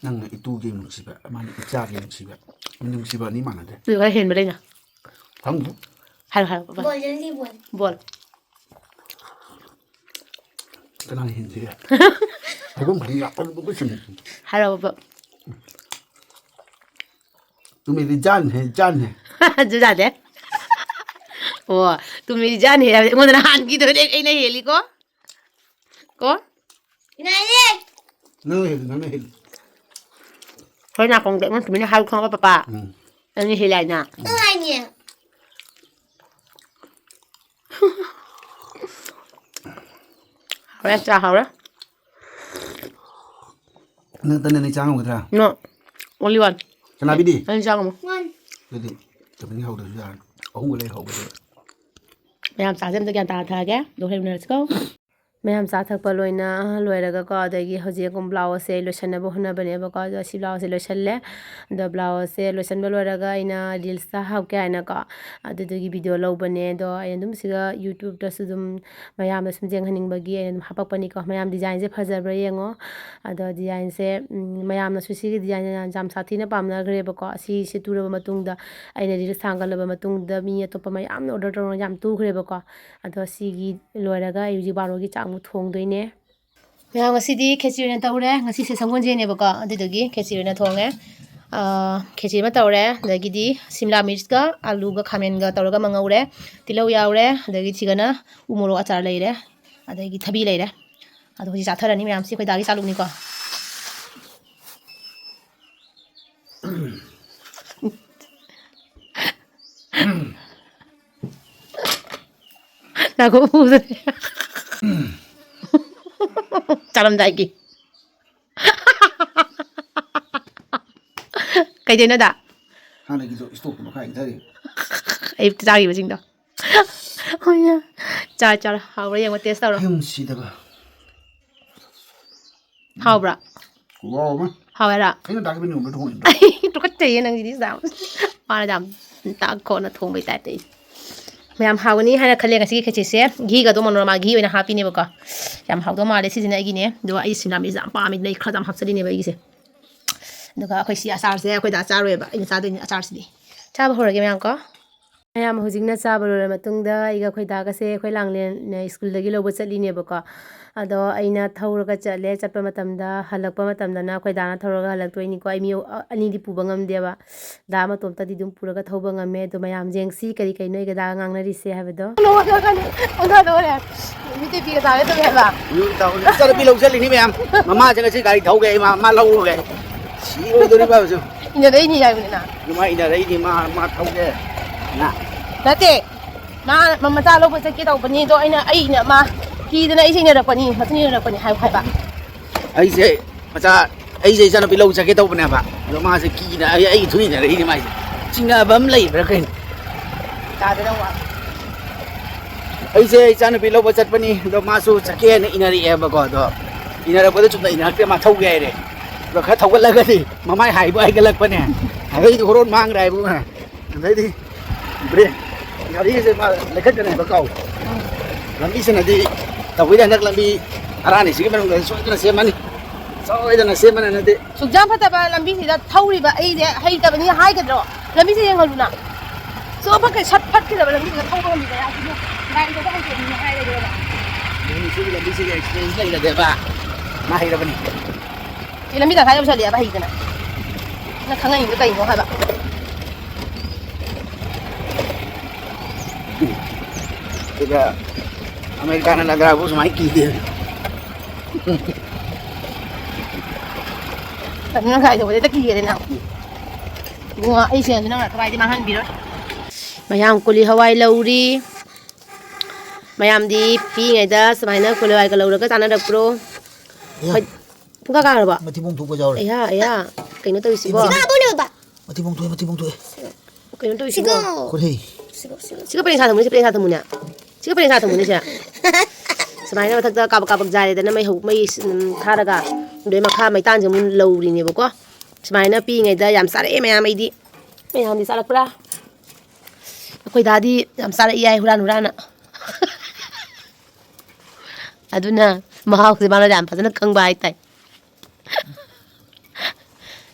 ꯅꯪꯅ ꯏꯇꯨꯒꯤ ꯅꯨꯡꯁꯤꯕ, ꯃꯥꯅ ꯏꯆꯥꯒꯤ ꯅꯨꯡꯁꯤꯕ꯫ ꯅꯨꯡꯁꯤꯕ ꯑꯅꯤ ꯃꯥꯟꯅꯗꯦ꯫ ꯑꯗꯨ ꯈꯔ ꯍꯦꯟꯕ ꯂꯩꯅ? ꯈꯪꯗꯦ꯫ ꯍꯥꯏꯔꯣ, ꯍꯥꯏꯔꯣ, ꯄꯄꯥ꯫ ꯕꯣꯜ, ꯅꯪꯗꯤ ꯕꯣꯜ꯫ ꯕꯣꯜ꯫ ꯀꯅꯥꯅ ꯍꯦꯟꯁꯤꯒꯦ? ꯍꯥꯏꯐꯝ ꯈꯪꯗꯦ, ꯂꯥꯛꯄꯗꯨꯕꯨ ꯀꯩꯁꯨ꯫ ꯍꯥꯏꯔꯣ, ꯄꯄꯥ꯫ "तू मेरी जान है, जान है।" ꯑꯗꯨ ꯌꯥꯗꯦ꯫ ꯑꯣ, "तू मेरी जान है" ꯍꯥꯏꯕꯗꯤ ꯑꯩꯉꯣꯟꯗꯅ ꯍꯥꯟꯈꯤꯗꯣꯏꯅꯦ, ꯑꯩꯅ ꯍꯦꯜꯂꯤꯀꯣ꯫ ꯀꯣ? ꯉꯥꯏꯔꯦ꯫ ꯅꯪꯅ ꯍꯦꯜꯂꯤ, ꯅꯪꯅ ꯍꯦꯜꯂꯤ꯫ ꯍꯣꯏ, ꯅꯥꯀꯣꯡꯗ ꯑꯩꯉꯣꯟꯗ ꯇꯨꯃꯤꯟꯅ ꯍꯥꯏꯌꯨ ꯈꯪꯉꯕ, ꯄꯄꯥ? ꯎꯝ꯫ ꯅꯪꯅ ꯍꯦꯜꯂꯤ ꯍꯥꯏꯅ꯫ ꯎꯝ꯫ ꯉꯥꯏꯅꯦ꯫ ꯍꯥꯎꯔꯦ, ꯆꯥ ꯍꯥꯎꯔꯦ꯫ ꯅꯪ ꯇꯟ ꯑꯅꯤ ꯆꯥ ꯉꯝꯒꯗ꯭ꯔꯥ? No, only one. ꯆꯅꯥꯕꯤꯗꯤ? ꯑꯅꯤ ꯆꯥ ꯉꯝꯃꯣ꯫ One. ꯑꯗꯨꯗꯤ ꯇꯤꯐꯤꯟꯒꯤ ꯍꯧꯗ꯭ꯔꯁꯨ ꯌꯥꯔꯅꯤ꯫ ꯑꯍꯨꯝꯒ ꯂꯩ ꯍꯧꯕꯗꯨꯗ꯫ ꯃꯌꯥꯝ ꯆꯥꯁꯦ ꯑꯝꯇ ꯒ꯭ꯌꯥꯟ ꯇꯥꯅ ꯊꯥꯒꯦ꯫ ꯑꯗꯨꯒ ꯍꯣꯔꯦꯟ ꯎꯅꯔꯁꯤꯀꯣ꯫ ꯃꯌꯥꯝ ꯆꯥ ꯊꯛꯄ ꯂꯣꯏꯅ ꯂꯣꯏꯔꯒꯀꯣ, ꯑꯗꯒꯤ ꯍꯧꯖꯤꯛ ꯑꯃꯨꯛ ꯕ꯭ꯂꯥꯎꯁꯁꯦ ꯑꯩ ꯂꯣꯏꯁꯟꯅꯕ ꯍꯣꯠꯅꯕꯅꯦꯕꯀꯣ꯫ ꯑꯗꯣ ꯁꯤ ꯕ꯭ꯂꯥꯎꯁꯁꯦ ꯂꯣꯏꯁꯜꯂꯦ꯫ ꯑꯗꯣ ꯕ꯭ꯂꯥꯎꯁꯁꯦ ꯂꯣꯏꯁꯟꯕ ꯂꯣꯏꯔꯒ ꯑꯩꯅ ꯔꯤꯜꯁꯇ ꯍꯥꯞꯀꯦ ꯍꯥꯏꯅꯀꯣ, ꯑꯗꯨꯗꯨꯒꯤ ꯚꯤꯗꯤꯑꯣ ꯂꯧꯕꯅꯦ꯫ ꯑꯗꯣ ꯑꯩ ꯑꯗꯨꯝ ꯁꯤꯒ YouTubeꯇꯁꯨ ꯑꯗꯨꯝ ꯃꯌꯥꯝꯅ ꯁꯨꯝ ꯌꯦꯡꯍꯟꯅꯤꯡꯕꯒꯤ ꯑꯩꯅ ꯑꯗꯨꯝ ꯍꯥꯄꯛꯄꯅꯤꯀꯣ꯫ ꯃꯌꯥꯝ ꯗꯤꯖꯥꯏꯟꯁꯦ ꯐꯖꯕ꯭ꯔꯥ ꯌꯦꯡꯉꯣ꯫ ꯑꯗꯣ ꯗꯤꯖꯥꯏꯟꯁꯦ, ꯎꯝ, ꯃꯌꯥꯝꯅꯁꯨ ꯁꯤꯒꯤ ꯗꯤꯖꯥꯏꯟꯁꯦ ꯌꯥꯝ, ꯌꯥꯝ ꯁꯥꯊꯤꯅ ꯄꯥꯝꯅꯈ꯭ꯔꯦꯕꯀꯣ꯫ ꯑꯁꯤꯁꯦ ꯇꯨꯔꯕ ꯃꯇꯨꯡꯗ ꯑꯩꯅ ꯔꯤꯜꯁ ꯊꯥꯡꯒꯠꯂꯕ ꯃꯇꯨꯡꯗ ꯃꯤ ꯑꯇꯣꯞꯄ ꯃꯌꯥꯝꯅ ꯑꯣꯔꯗꯔ ꯇꯧꯔꯒ ꯌꯥꯝ ꯇꯨꯈ꯭ꯔꯦꯕꯀꯣ꯫ ꯑꯗꯣ ꯁꯤꯒꯤ ꯂꯣꯏꯔꯒ ꯑꯩ ꯍꯧꯖꯤꯛ ꯕꯥꯔꯣꯒꯤ ꯆꯥꯛ ꯑꯃꯨꯛ ꯊꯣꯡꯗꯣꯏꯅꯦ꯫ ꯃꯌꯥꯝ, ꯉꯁꯤꯗꯤ ꯈꯦꯆꯤ ꯑꯣꯏꯅ ꯇꯧꯔꯦ꯫ ꯉꯁꯤꯁꯦ ꯁꯪꯒꯣꯜꯁꯦꯟꯅꯦꯕꯀꯣ, ꯑꯗꯨꯗꯨꯒꯤ ꯈꯦꯆꯤ ꯑꯣꯏꯅ ꯊꯣꯡꯉꯦ꯫ ꯑꯥ, ꯈꯦꯆꯤ ꯑꯃ ꯇꯧꯔꯦ, ꯑꯗꯒꯤꯗꯤ ꯁꯤꯝꯂꯥ ꯃꯤꯔꯆꯀ ꯑꯂꯨꯒ ꯈꯥꯃꯦꯟꯒ ꯇꯧꯔꯒ ꯑꯃ ꯉꯧꯔꯦ, ꯇꯤꯜꯍꯧ ꯌꯥꯎꯔꯦ, ꯑꯗꯒꯤ ꯁꯤꯒꯅ ꯎ ꯃꯣꯔꯣꯛ ꯑꯆꯥꯔ ꯂꯩꯔꯦ, ꯑꯗꯒꯤ ꯊꯕꯤ ꯂꯩꯔꯦ꯫ ꯑꯗꯣ ꯍꯧꯖꯤꯛ ꯆꯥꯊꯔꯅꯤ ꯃꯌꯥꯝꯁꯤ, ꯑꯩꯈꯣꯏ ꯗꯥꯒꯤ ꯆꯥꯂꯨꯛꯅꯤꯀꯣ꯫ ꯉꯥꯏꯈꯣ, ꯎꯗ꯭ꯔꯦ꯫ ꯆꯥꯔꯝꯗꯥꯏꯒꯤ꯫ ꯀꯩꯗꯩꯅꯣꯗ? ꯍꯥꯟꯅꯒꯤꯗꯣ ꯏꯁꯇꯣꯛꯇꯣ ꯃꯈꯥ ꯏꯟꯊꯔꯤ꯫ ꯑꯌꯨꯛꯇ ꯆꯥꯈꯤꯕꯁꯤꯡꯗꯣ꯫ ꯍꯣꯏꯅꯦ꯫ ꯆꯥꯔꯣ, ꯆꯥꯔꯣ꯫ ꯍꯥꯎꯕ꯭ꯔꯥ ꯌꯦꯡꯉꯣ, ꯇꯦꯁ ꯇꯧꯔꯣ꯫ ꯌꯨꯝꯁꯤꯗꯕ꯫ ꯍꯥꯎꯕ꯭ꯔꯥ? ꯈꯨꯍꯥꯎ ꯑꯃ꯫ ꯍꯥꯎꯋꯦꯔꯥ? ꯑꯩꯅ ꯇꯥꯛꯈꯤꯕ ꯅꯤꯌꯣꯝꯗꯣ ꯊꯣꯡꯉꯤꯕ꯭ꯔꯥ? ꯇꯨꯀꯠꯆꯩꯌꯦ ꯅꯪꯁꯤꯗꯤ ꯌꯥꯝ꯫ ꯃꯥꯅ ꯌꯥꯝ ꯇꯥꯛꯈꯣꯅ ꯊꯣꯡꯕꯩ ꯇꯥꯏꯞꯇ ꯑꯩꯁꯦ꯫ ꯃꯌꯥꯝ ꯍꯥꯎꯒꯅꯤ ꯍꯥꯏꯅ ꯈꯜꯂꯦ ꯉꯁꯤꯒꯤ ꯈꯦꯆꯤꯁꯦ꯫ ꯘꯤꯒꯗꯣ ꯃꯅꯣꯔꯃꯥ ꯘꯤ ꯑꯣꯏꯅ ꯍꯥꯞꯄꯤꯅꯦꯕꯀꯣ꯫ ꯌꯥꯝ ꯍꯥꯎꯗꯧ ꯃꯥꯜꯂꯦ꯫ ꯁꯤꯁꯤꯅ ꯑꯩꯒꯤꯅꯦ꯫ ꯑꯗꯨꯒ ꯑꯩ ꯁꯤꯅꯥꯃꯤꯁꯦ ꯌꯥꯝ ꯄꯥꯝꯃꯤꯗꯅ ꯑꯩ ꯈꯔ ꯌꯥꯝ ꯍꯥꯞꯆꯜꯂꯤꯅꯦꯕ ꯑꯩꯒꯤꯁꯦ꯫ ꯑꯗꯨꯒ ꯑꯩꯈꯣꯏ ꯁꯤ ꯑꯆꯥꯔꯁꯦ ꯑꯩꯈꯣꯏ ꯗꯥ ꯆꯥꯔꯣꯏꯕ꯫ ꯑꯩꯅ ꯆꯥꯗꯣꯏꯅꯦ ꯑꯆꯥꯔꯁꯤꯗꯤ꯫ ꯆꯥꯕ ꯍꯧꯔꯒꯦ ꯃꯌꯥꯝ ꯀꯣ꯫ ꯃꯌꯥꯝ ꯍꯧꯖꯤꯛꯅ ꯆꯥꯕ ꯂꯣꯏꯔ ꯃꯇꯨꯡꯗ ꯑꯩꯒ ꯑꯩꯈꯣꯏ ꯗꯥꯒꯁꯦ ꯑꯩꯈꯣꯏ ꯂꯥꯡꯂꯦꯟ ꯁ꯭ꯀꯨꯜꯗꯒꯤ ꯂꯧꯕ ꯆꯠꯂꯤꯅꯦꯕꯀꯣ꯫ ꯑꯗꯣ ꯑꯩꯅ ꯊꯧꯔꯒ ꯆꯠꯂꯦ꯫ ꯆꯠꯄ ꯃꯇꯝꯗ, ꯍꯜꯂꯛꯄ ꯃꯇꯝꯗꯅ ꯑꯩꯈꯣꯏ ꯗꯥꯅ ꯊꯧꯔꯒ ꯍꯜꯂꯛꯇꯣꯏꯅꯤꯀꯣ꯫ ꯑꯩ ꯃꯤ ꯑꯅꯤꯗꯤ ꯄꯨꯕ ꯉꯝꯗꯦꯕ꯫ ꯗꯥ ꯃꯇꯣꯝꯇꯗꯤ ꯑꯗꯨꯝ ꯄꯨꯔꯒ ꯊꯧꯕ ꯉꯝꯃꯦ꯫ ꯑꯗꯣ ꯃꯌꯥꯝ ꯌꯦꯡꯁꯤ ꯀꯔꯤ ꯀꯔꯤꯅꯣ ꯑꯩꯒ ꯗꯥꯒ ꯉꯥꯡꯅꯔꯤꯁꯦ ꯍꯥꯏꯕꯗꯣ꯫ ꯑꯣꯟꯊꯗꯧꯔꯦ꯫ ꯃꯤꯇꯩ ꯐꯤꯒ ꯁꯥꯒꯦ ꯇꯧꯋꯦ ꯍꯥꯏꯕ꯫ ꯏꯆꯥꯅꯨꯄꯤ ꯂꯧ ꯆꯠꯂꯤꯅꯤ ꯃꯌꯥꯝ꯫ ꯃꯃꯥꯁꯦ ꯉꯁꯤ ꯒꯥꯔꯤ ꯊꯧꯒꯦ, ꯏꯃꯥ, ꯃꯥ ꯂꯧꯔꯨꯒꯦ꯫ ꯁꯤ ꯑꯣꯏꯗꯣꯔꯤꯕ ꯍꯧꯖꯤꯛ꯫ ꯏꯟꯅꯔꯛꯏꯅꯤ ꯍꯥꯏꯕꯅꯤꯅ꯫ ꯑꯗꯨꯃꯥꯏ ꯏꯟꯅꯔꯛꯏꯅꯤ, ꯃꯥ, ꯃꯥ ꯊꯧꯒꯦ꯫ ꯅ꯫ ꯅꯠꯇꯦ꯫ ꯃꯥ, ꯃ-, ꯃꯆꯥ ꯂꯧꯕ ꯆꯠꯀꯦ ꯇꯧꯕꯅꯤ, ꯑꯗꯣ ꯑꯩꯅ, ꯑꯩꯅ ꯃꯥ ꯀꯤꯗꯅ ꯑꯩꯁꯦ ꯏꯟꯅꯔꯛꯄꯅꯤ, ꯃꯆꯤꯟ ꯏꯟꯅꯔꯛꯄꯅꯤ ꯍꯥꯏꯌꯨ ꯍꯥꯏꯕ꯫ ꯑꯩꯁꯦ ꯃꯆꯥ, ꯑꯩꯁꯦ ꯏꯆꯥꯅꯨꯄꯤ ꯂꯧ ꯆꯠꯀꯦ ꯇꯧꯕꯅꯦꯕ꯫ ꯑꯗꯣ ꯃꯥꯁꯦ ꯀꯤꯅ ꯑꯩ, ꯑꯩ ꯏꯊꯨ ꯏꯟꯅꯔꯛꯏꯅꯤ ꯃꯥꯏꯁꯦ꯫ ꯆꯤꯡꯅꯕ ꯑꯃ ꯂꯩꯕ꯭ꯔꯥ ꯀꯩꯅꯣ? ꯇꯥꯗꯅ ꯋꯥ꯫ ꯑꯩꯁꯦ ꯏꯆꯥꯅꯨꯄꯤ ꯂꯧꯕ ꯆꯠꯄꯅꯤ, ꯑꯗꯣ ꯃꯥꯁꯨ ꯆꯠꯀꯦꯅ ꯏꯅꯔꯛꯑꯦꯕꯀꯣ꯫ ꯑꯗꯣ ꯏꯅꯔꯛꯄꯗ ꯆꯨꯝꯅ ꯏꯅꯔꯛꯇꯦ, ꯃꯥ ꯊꯧꯒꯦ ꯍꯥꯏꯔꯦ꯫ ꯑꯗꯣ ꯈꯔ ꯊꯧꯒꯠꯂꯒꯗꯤ ꯃꯃꯥꯏ ꯍꯥꯏꯕ ꯍꯥꯏꯒꯠꯂꯛꯄꯅꯦ, ꯑꯗꯩꯗꯤ ꯍꯣꯔꯣꯟ ꯃꯥꯡꯈ꯭ꯔꯦ ꯍꯥꯏꯕ꯫ ꯑꯗꯩꯗꯤ ꯕ꯭ꯔꯦꯛ, ꯒꯥꯔꯤꯁꯦ ꯃꯥ ꯂꯩꯈꯠꯀꯅꯤ ꯍꯥꯏꯕ ꯀꯥꯎ꯫ ꯂꯝꯕꯤꯁꯤꯅꯗꯤ ꯇꯧꯕꯤꯗ ꯍꯟꯗꯛ ꯂꯝꯕꯤ ꯑꯔꯥꯅꯤꯁꯤꯒꯤ ꯃꯅꯨꯡꯗ ꯁꯣꯏꯗꯅ ꯁꯦꯝꯃꯅꯤ, ꯁꯣꯏꯗꯅ ꯁꯦꯝꯃꯅꯤ ꯍꯟꯗꯛꯇꯤ꯫ ꯁꯨꯛꯌꯥꯝ ꯐꯠꯇꯕ ꯂꯝꯕꯤꯁꯤꯗ ꯊꯧꯔꯤꯕ ꯑꯩꯁꯦ ꯍꯩꯇꯕꯅꯤ ꯍꯥꯏꯒꯗ꯭ꯔꯣ? ꯂꯝꯕꯤꯁꯦ ꯌꯦꯡꯍꯜꯂꯨꯅ꯫ ꯁꯣ ꯐꯠꯀ-, ꯁꯠ ꯐꯠꯀꯗꯕ ꯂꯝꯕꯤꯁꯤꯗ ꯊꯧꯕ ꯉꯝꯃꯤꯗꯅ꯫ ꯑꯁꯤꯕꯨ ꯒꯥꯔꯤ ꯊꯧꯕ ꯍꯩꯇꯕꯅꯤ ꯍꯥꯏꯔꯒꯦꯕ꯫ ꯁꯤꯒꯤ ꯂꯝꯕꯤꯁꯤꯒꯤ ꯑꯦꯛꯁꯄꯤꯔꯤꯌꯦꯟꯁ ꯂꯩꯔꯗꯦꯕ꯫ ꯃꯥ ꯍꯩꯔꯕꯅꯤ꯫ ꯁꯤ ꯂꯝꯕꯤ ꯇꯪꯈꯥꯏ ꯌꯧꯁꯜꯂꯛꯑꯦꯕ ꯍꯩꯗꯅ꯫ ꯅꯪ ꯈꯪꯉꯛꯏꯗꯣ ꯀꯩꯅꯣ ꯍꯥꯏꯕ? ꯁꯤꯗ ꯑꯃꯦꯔꯤꯀꯥꯅ ꯅꯥꯒꯥꯕꯨ ꯁꯨꯃꯥꯏꯅ ꯀꯤꯗꯦ꯫ ꯅꯪ ꯀꯥꯏꯗꯧꯕꯗ ꯍꯦꯛꯇ ꯀꯤꯒꯦꯔꯦ ꯅꯪ? ꯏꯕꯨꯡꯉꯣ, ꯑꯩ ꯁꯦꯜꯁꯦ ꯅꯪꯅ ꯀꯃꯥꯏꯗꯤ ꯃꯥꯡꯍꯟꯕꯤꯔꯣꯏ꯫ ꯃꯌꯥꯝ ꯀꯣꯂꯤ ꯍꯋꯥꯏ ꯂꯧꯔꯤ꯫ ꯃꯌꯥꯝꯗꯤ ꯄꯤꯛꯏꯉꯩꯗ ꯁꯨꯃꯥꯏꯅ ꯀꯣꯂꯤ ꯍꯋꯥꯏꯒ ꯂꯧꯔꯒ ꯆꯥꯅꯔꯛꯄ꯭ꯔꯣ? ꯑꯌꯥ꯫ ꯍꯣꯏ, ꯄꯨꯡꯀꯥ ꯀꯥꯔꯕꯣ? ꯃꯊꯤꯕꯣꯡ ꯊꯣꯛꯄ ꯌꯥꯎꯔꯦ꯫ ꯑꯌꯥ, ꯑꯌꯥ, ꯀꯩꯅꯣ ꯇꯧꯔꯤꯁꯤꯕꯣ? ꯏꯃꯥ! ꯁꯤꯗ ꯕꯣꯅꯦ ꯕꯕꯥ꯫ ꯃꯊꯤꯕꯣꯡ ꯊꯣꯛꯑꯦ, ꯃꯊꯤꯕꯣꯡ ꯊꯣꯛꯑꯦ꯫ ꯀꯩꯅꯣ ꯇꯧꯔꯤꯁꯤꯕꯣ? ꯁꯤꯒꯣ꯫ ꯈꯨꯔꯍꯤ꯫ ꯁꯤꯒꯣ, ꯁꯤꯒꯣ, ꯁꯤꯒꯣ꯫ ꯁꯤꯒ ꯄꯔꯦꯡ ꯁꯥ ꯊꯝꯃꯨꯅꯦ, ꯁꯤ ꯄꯔꯦꯡ ꯁꯥ ꯊꯝꯃꯨꯅꯦ꯫ ꯁꯤꯒ ꯄꯔꯦꯡ ꯁꯥ ꯊꯝꯃꯨꯅꯦ, ꯁꯦ꯫ ꯁꯨꯃꯥꯏꯅ ꯃꯊꯛꯇ ꯀꯥꯕꯛ ꯀꯥꯕꯛ ꯌꯥꯏꯔꯦꯗꯅ, ꯃꯩ ꯍꯧ-, ꯃꯩ ꯁ-, ꯎꯝ, ꯊꯥꯔꯒ, ꯑꯗꯩ ꯃꯈꯥ ꯃꯩꯇꯥꯟꯁꯦ ꯑꯃꯨꯛ ꯂꯧꯔꯤꯅꯦꯕꯀꯣ꯫ ꯁꯨꯃꯥꯏꯅ ꯄꯤꯛꯏꯉꯩꯗ ꯌꯥꯝ ꯆꯥꯔꯛꯑꯦ ꯃꯌꯥꯝ ꯑꯩꯗꯤ꯫ ꯃꯌꯥꯝꯗꯤ ꯆꯥꯔꯛꯄ꯭ꯔꯥ? ꯑꯩꯈꯣꯏ ꯗꯥꯗꯤ ꯌꯥꯝ ꯆꯥꯔꯛꯏ ꯍꯥꯏ, ꯍꯨꯔꯥꯟ ꯍꯨꯔꯥꯟꯅ꯫ ꯑꯗꯨꯅ ꯃꯍꯥꯎꯁꯦ ꯃꯥꯅ ꯌꯥꯝ ꯐꯖꯅ ꯈꯪꯕ ꯍꯥꯏꯇꯥꯏ꯫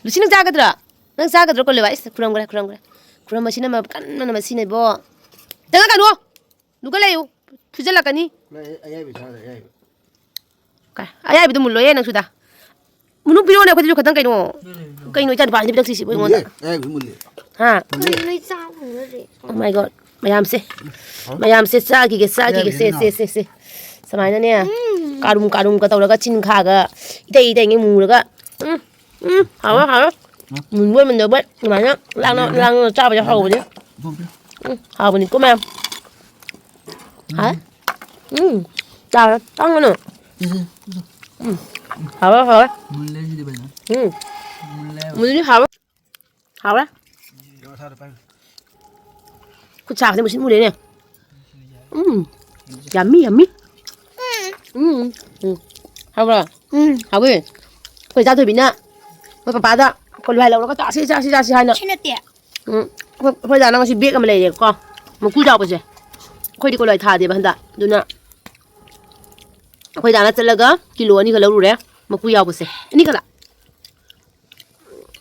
ꯂꯨꯁꯤ, ꯅꯪ ꯆꯥꯒꯗ꯭ꯔꯣ? ꯅꯪ ꯆꯥꯒꯗ꯭ꯔꯣ ꯀꯣꯂꯦꯕ? ꯏꯁ, ꯈꯨꯔꯝꯈ꯭ꯔꯦ, ꯈꯨꯔꯝꯈ꯭ꯔꯦ꯫ ꯈꯨꯔꯝꯕꯁꯤꯅ ꯃ-, ꯀꯟꯕꯅ ꯃꯁꯤꯅ ꯏꯕꯣ꯫ ꯆꯪꯉꯛꯀꯅꯨ! ꯂꯨꯒ ꯂꯩꯌꯨ! ꯐꯨꯖꯜꯂꯛꯀꯅꯤ꯫ ꯂꯩ, ꯑꯌꯥꯏꯕ ꯆꯥꯗ꯭ꯔꯦ, ꯑꯌꯥꯏꯕ꯫ ꯀ-, ꯑꯌꯥꯏꯕꯗꯨ ꯃꯨꯜꯂꯣꯏꯌꯦ, ꯅꯪ ꯁꯨꯗ꯫ ꯃꯅꯨꯡ ꯄꯤꯔꯛꯑꯣꯅꯦ, ꯑꯩꯈꯣꯏꯗꯁꯨ ꯈꯇꯪ ꯀꯩꯅꯣ꯫ ꯀꯩꯅꯣ ꯏꯆꯥ ꯅꯨꯄꯥꯁꯤꯅ ꯄꯤꯔꯛꯇ꯭ꯔꯤꯁꯤꯕꯨ ꯑꯩꯉꯣꯟꯗ? ꯃꯨꯜꯂꯦ, ꯑꯌꯥꯏꯕꯗꯨ ꯃꯨꯜꯂꯦ꯫ ꯍꯥ? ꯃꯨꯜꯂꯦ꯫ ꯀꯩꯅꯣ ꯅꯣꯏ ꯆꯥ ꯐꯪꯗ꯭ꯔꯗꯤ? Oh my God꯫ ꯃꯌꯥꯝꯁꯦ꯫ ꯍꯥꯎ꯫ ꯃꯌꯥꯝꯁꯦ ꯆꯥꯈꯤꯒꯦ, ꯆꯥꯈꯤꯒꯦ꯫ ꯑꯌꯥꯏꯕꯗꯨꯅ ꯁꯦ, ꯁꯦ, ꯁꯦ, ꯁꯦ꯫ ꯁꯨꯃꯥꯏꯅꯅꯦ, ꯎꯝ꯫ ꯀꯥꯔꯨꯝ ꯀꯥꯔꯨꯝꯒ ꯇꯧꯔꯒ ꯆꯤꯟ ꯈꯥꯒ ꯏꯇꯩ ꯏꯇꯩꯉꯩ ꯃꯨꯔꯒ꯫ ꯎꯝ, ꯎꯝ, ꯍꯥꯎꯋꯦ, ꯍꯥꯎꯋꯦ꯫ ꯎꯝ꯫ ꯃꯨꯟꯕꯣꯏ ꯃꯨꯟꯗꯕꯣꯏ ꯑꯗꯨꯃꯥꯏꯅ ꯂꯥꯡꯅ, ꯌꯥꯏ, ꯌꯥꯏ꯫ ꯂꯥꯡꯅ ꯆꯥꯕꯁꯦ ꯍꯥꯎꯕꯅꯦ꯫ ꯎꯝ꯫ ꯎꯝ, ꯍꯥꯎꯕꯅꯤꯀꯣ ꯃꯌꯥꯝ꯫ ꯎꯝ꯫ ꯍꯥꯎꯋꯦ꯫ ꯎꯝ, ꯆꯥꯔꯣ꯫ ꯆꯪꯒꯅꯨ꯫ ꯎꯝ꯫ ꯎꯝ꯫ ꯍꯥꯎꯋꯦ, ꯍꯥꯎꯋꯦ꯫ ꯃꯨꯜꯂꯦ ꯁꯤꯗꯤ ꯐꯖꯅ꯫ ꯎꯝ꯫ ꯃꯨꯜꯂꯦꯕ꯫ ꯃꯨꯜꯂꯤ ꯍꯥꯎꯋꯦ꯫ ꯍꯥꯎꯔꯦ? ꯈꯨꯠ ꯁꯥꯒꯁꯦ ꯃꯨꯁꯤꯟ ꯃꯨꯔꯦꯅꯦ꯫ ꯎꯝ꯫ Yummy, yummy. ꯎꯝ, ꯎꯝ꯫ ꯍꯥꯎꯕ꯭ꯔꯣ? ꯎꯝ꯫ ꯍꯥꯎꯋꯦ꯫ ꯑꯩꯈꯣꯏ ꯏꯆꯥ ꯊꯣꯏꯕꯤꯅ ꯑꯩꯈꯣꯏ ꯄꯄꯥꯗ ꯀꯣꯂꯨ ꯍꯋꯥꯏ ꯂꯧꯔꯒ ꯆꯥꯁꯤ, ꯆꯥꯁꯤ, ꯆꯥꯁꯤ ꯍꯥꯏꯅ꯫ ꯁꯤ ꯅꯠꯇꯦ꯫ ꯎꯝ꯫ ꯑꯩꯈꯣꯏ, ꯑꯩꯈꯣꯏ ꯗꯥꯅ ꯉꯁꯤ bag ꯑꯃ ꯂꯩꯔꯦꯀꯣ꯫ ꯃꯀꯨ ꯆꯥꯎꯕꯁꯦ꯫ ꯑꯩꯈꯣꯏꯗꯤ ꯀꯣꯂꯨ ꯍꯋꯥꯏ ꯊꯥꯗꯦꯕ ꯍꯟꯗꯛ꯫ ꯑꯗꯨꯅ ꯑꯩꯈꯣꯏ ꯗꯥꯅ ꯆꯠꯂꯒ ꯀꯤꯂꯣ ꯑꯅꯤꯒ ꯂꯧꯔꯨꯔꯦ꯫ ꯃꯀꯨ ꯌꯥꯎꯕꯁꯦ꯫ ꯑꯅꯤꯈꯛꯂ?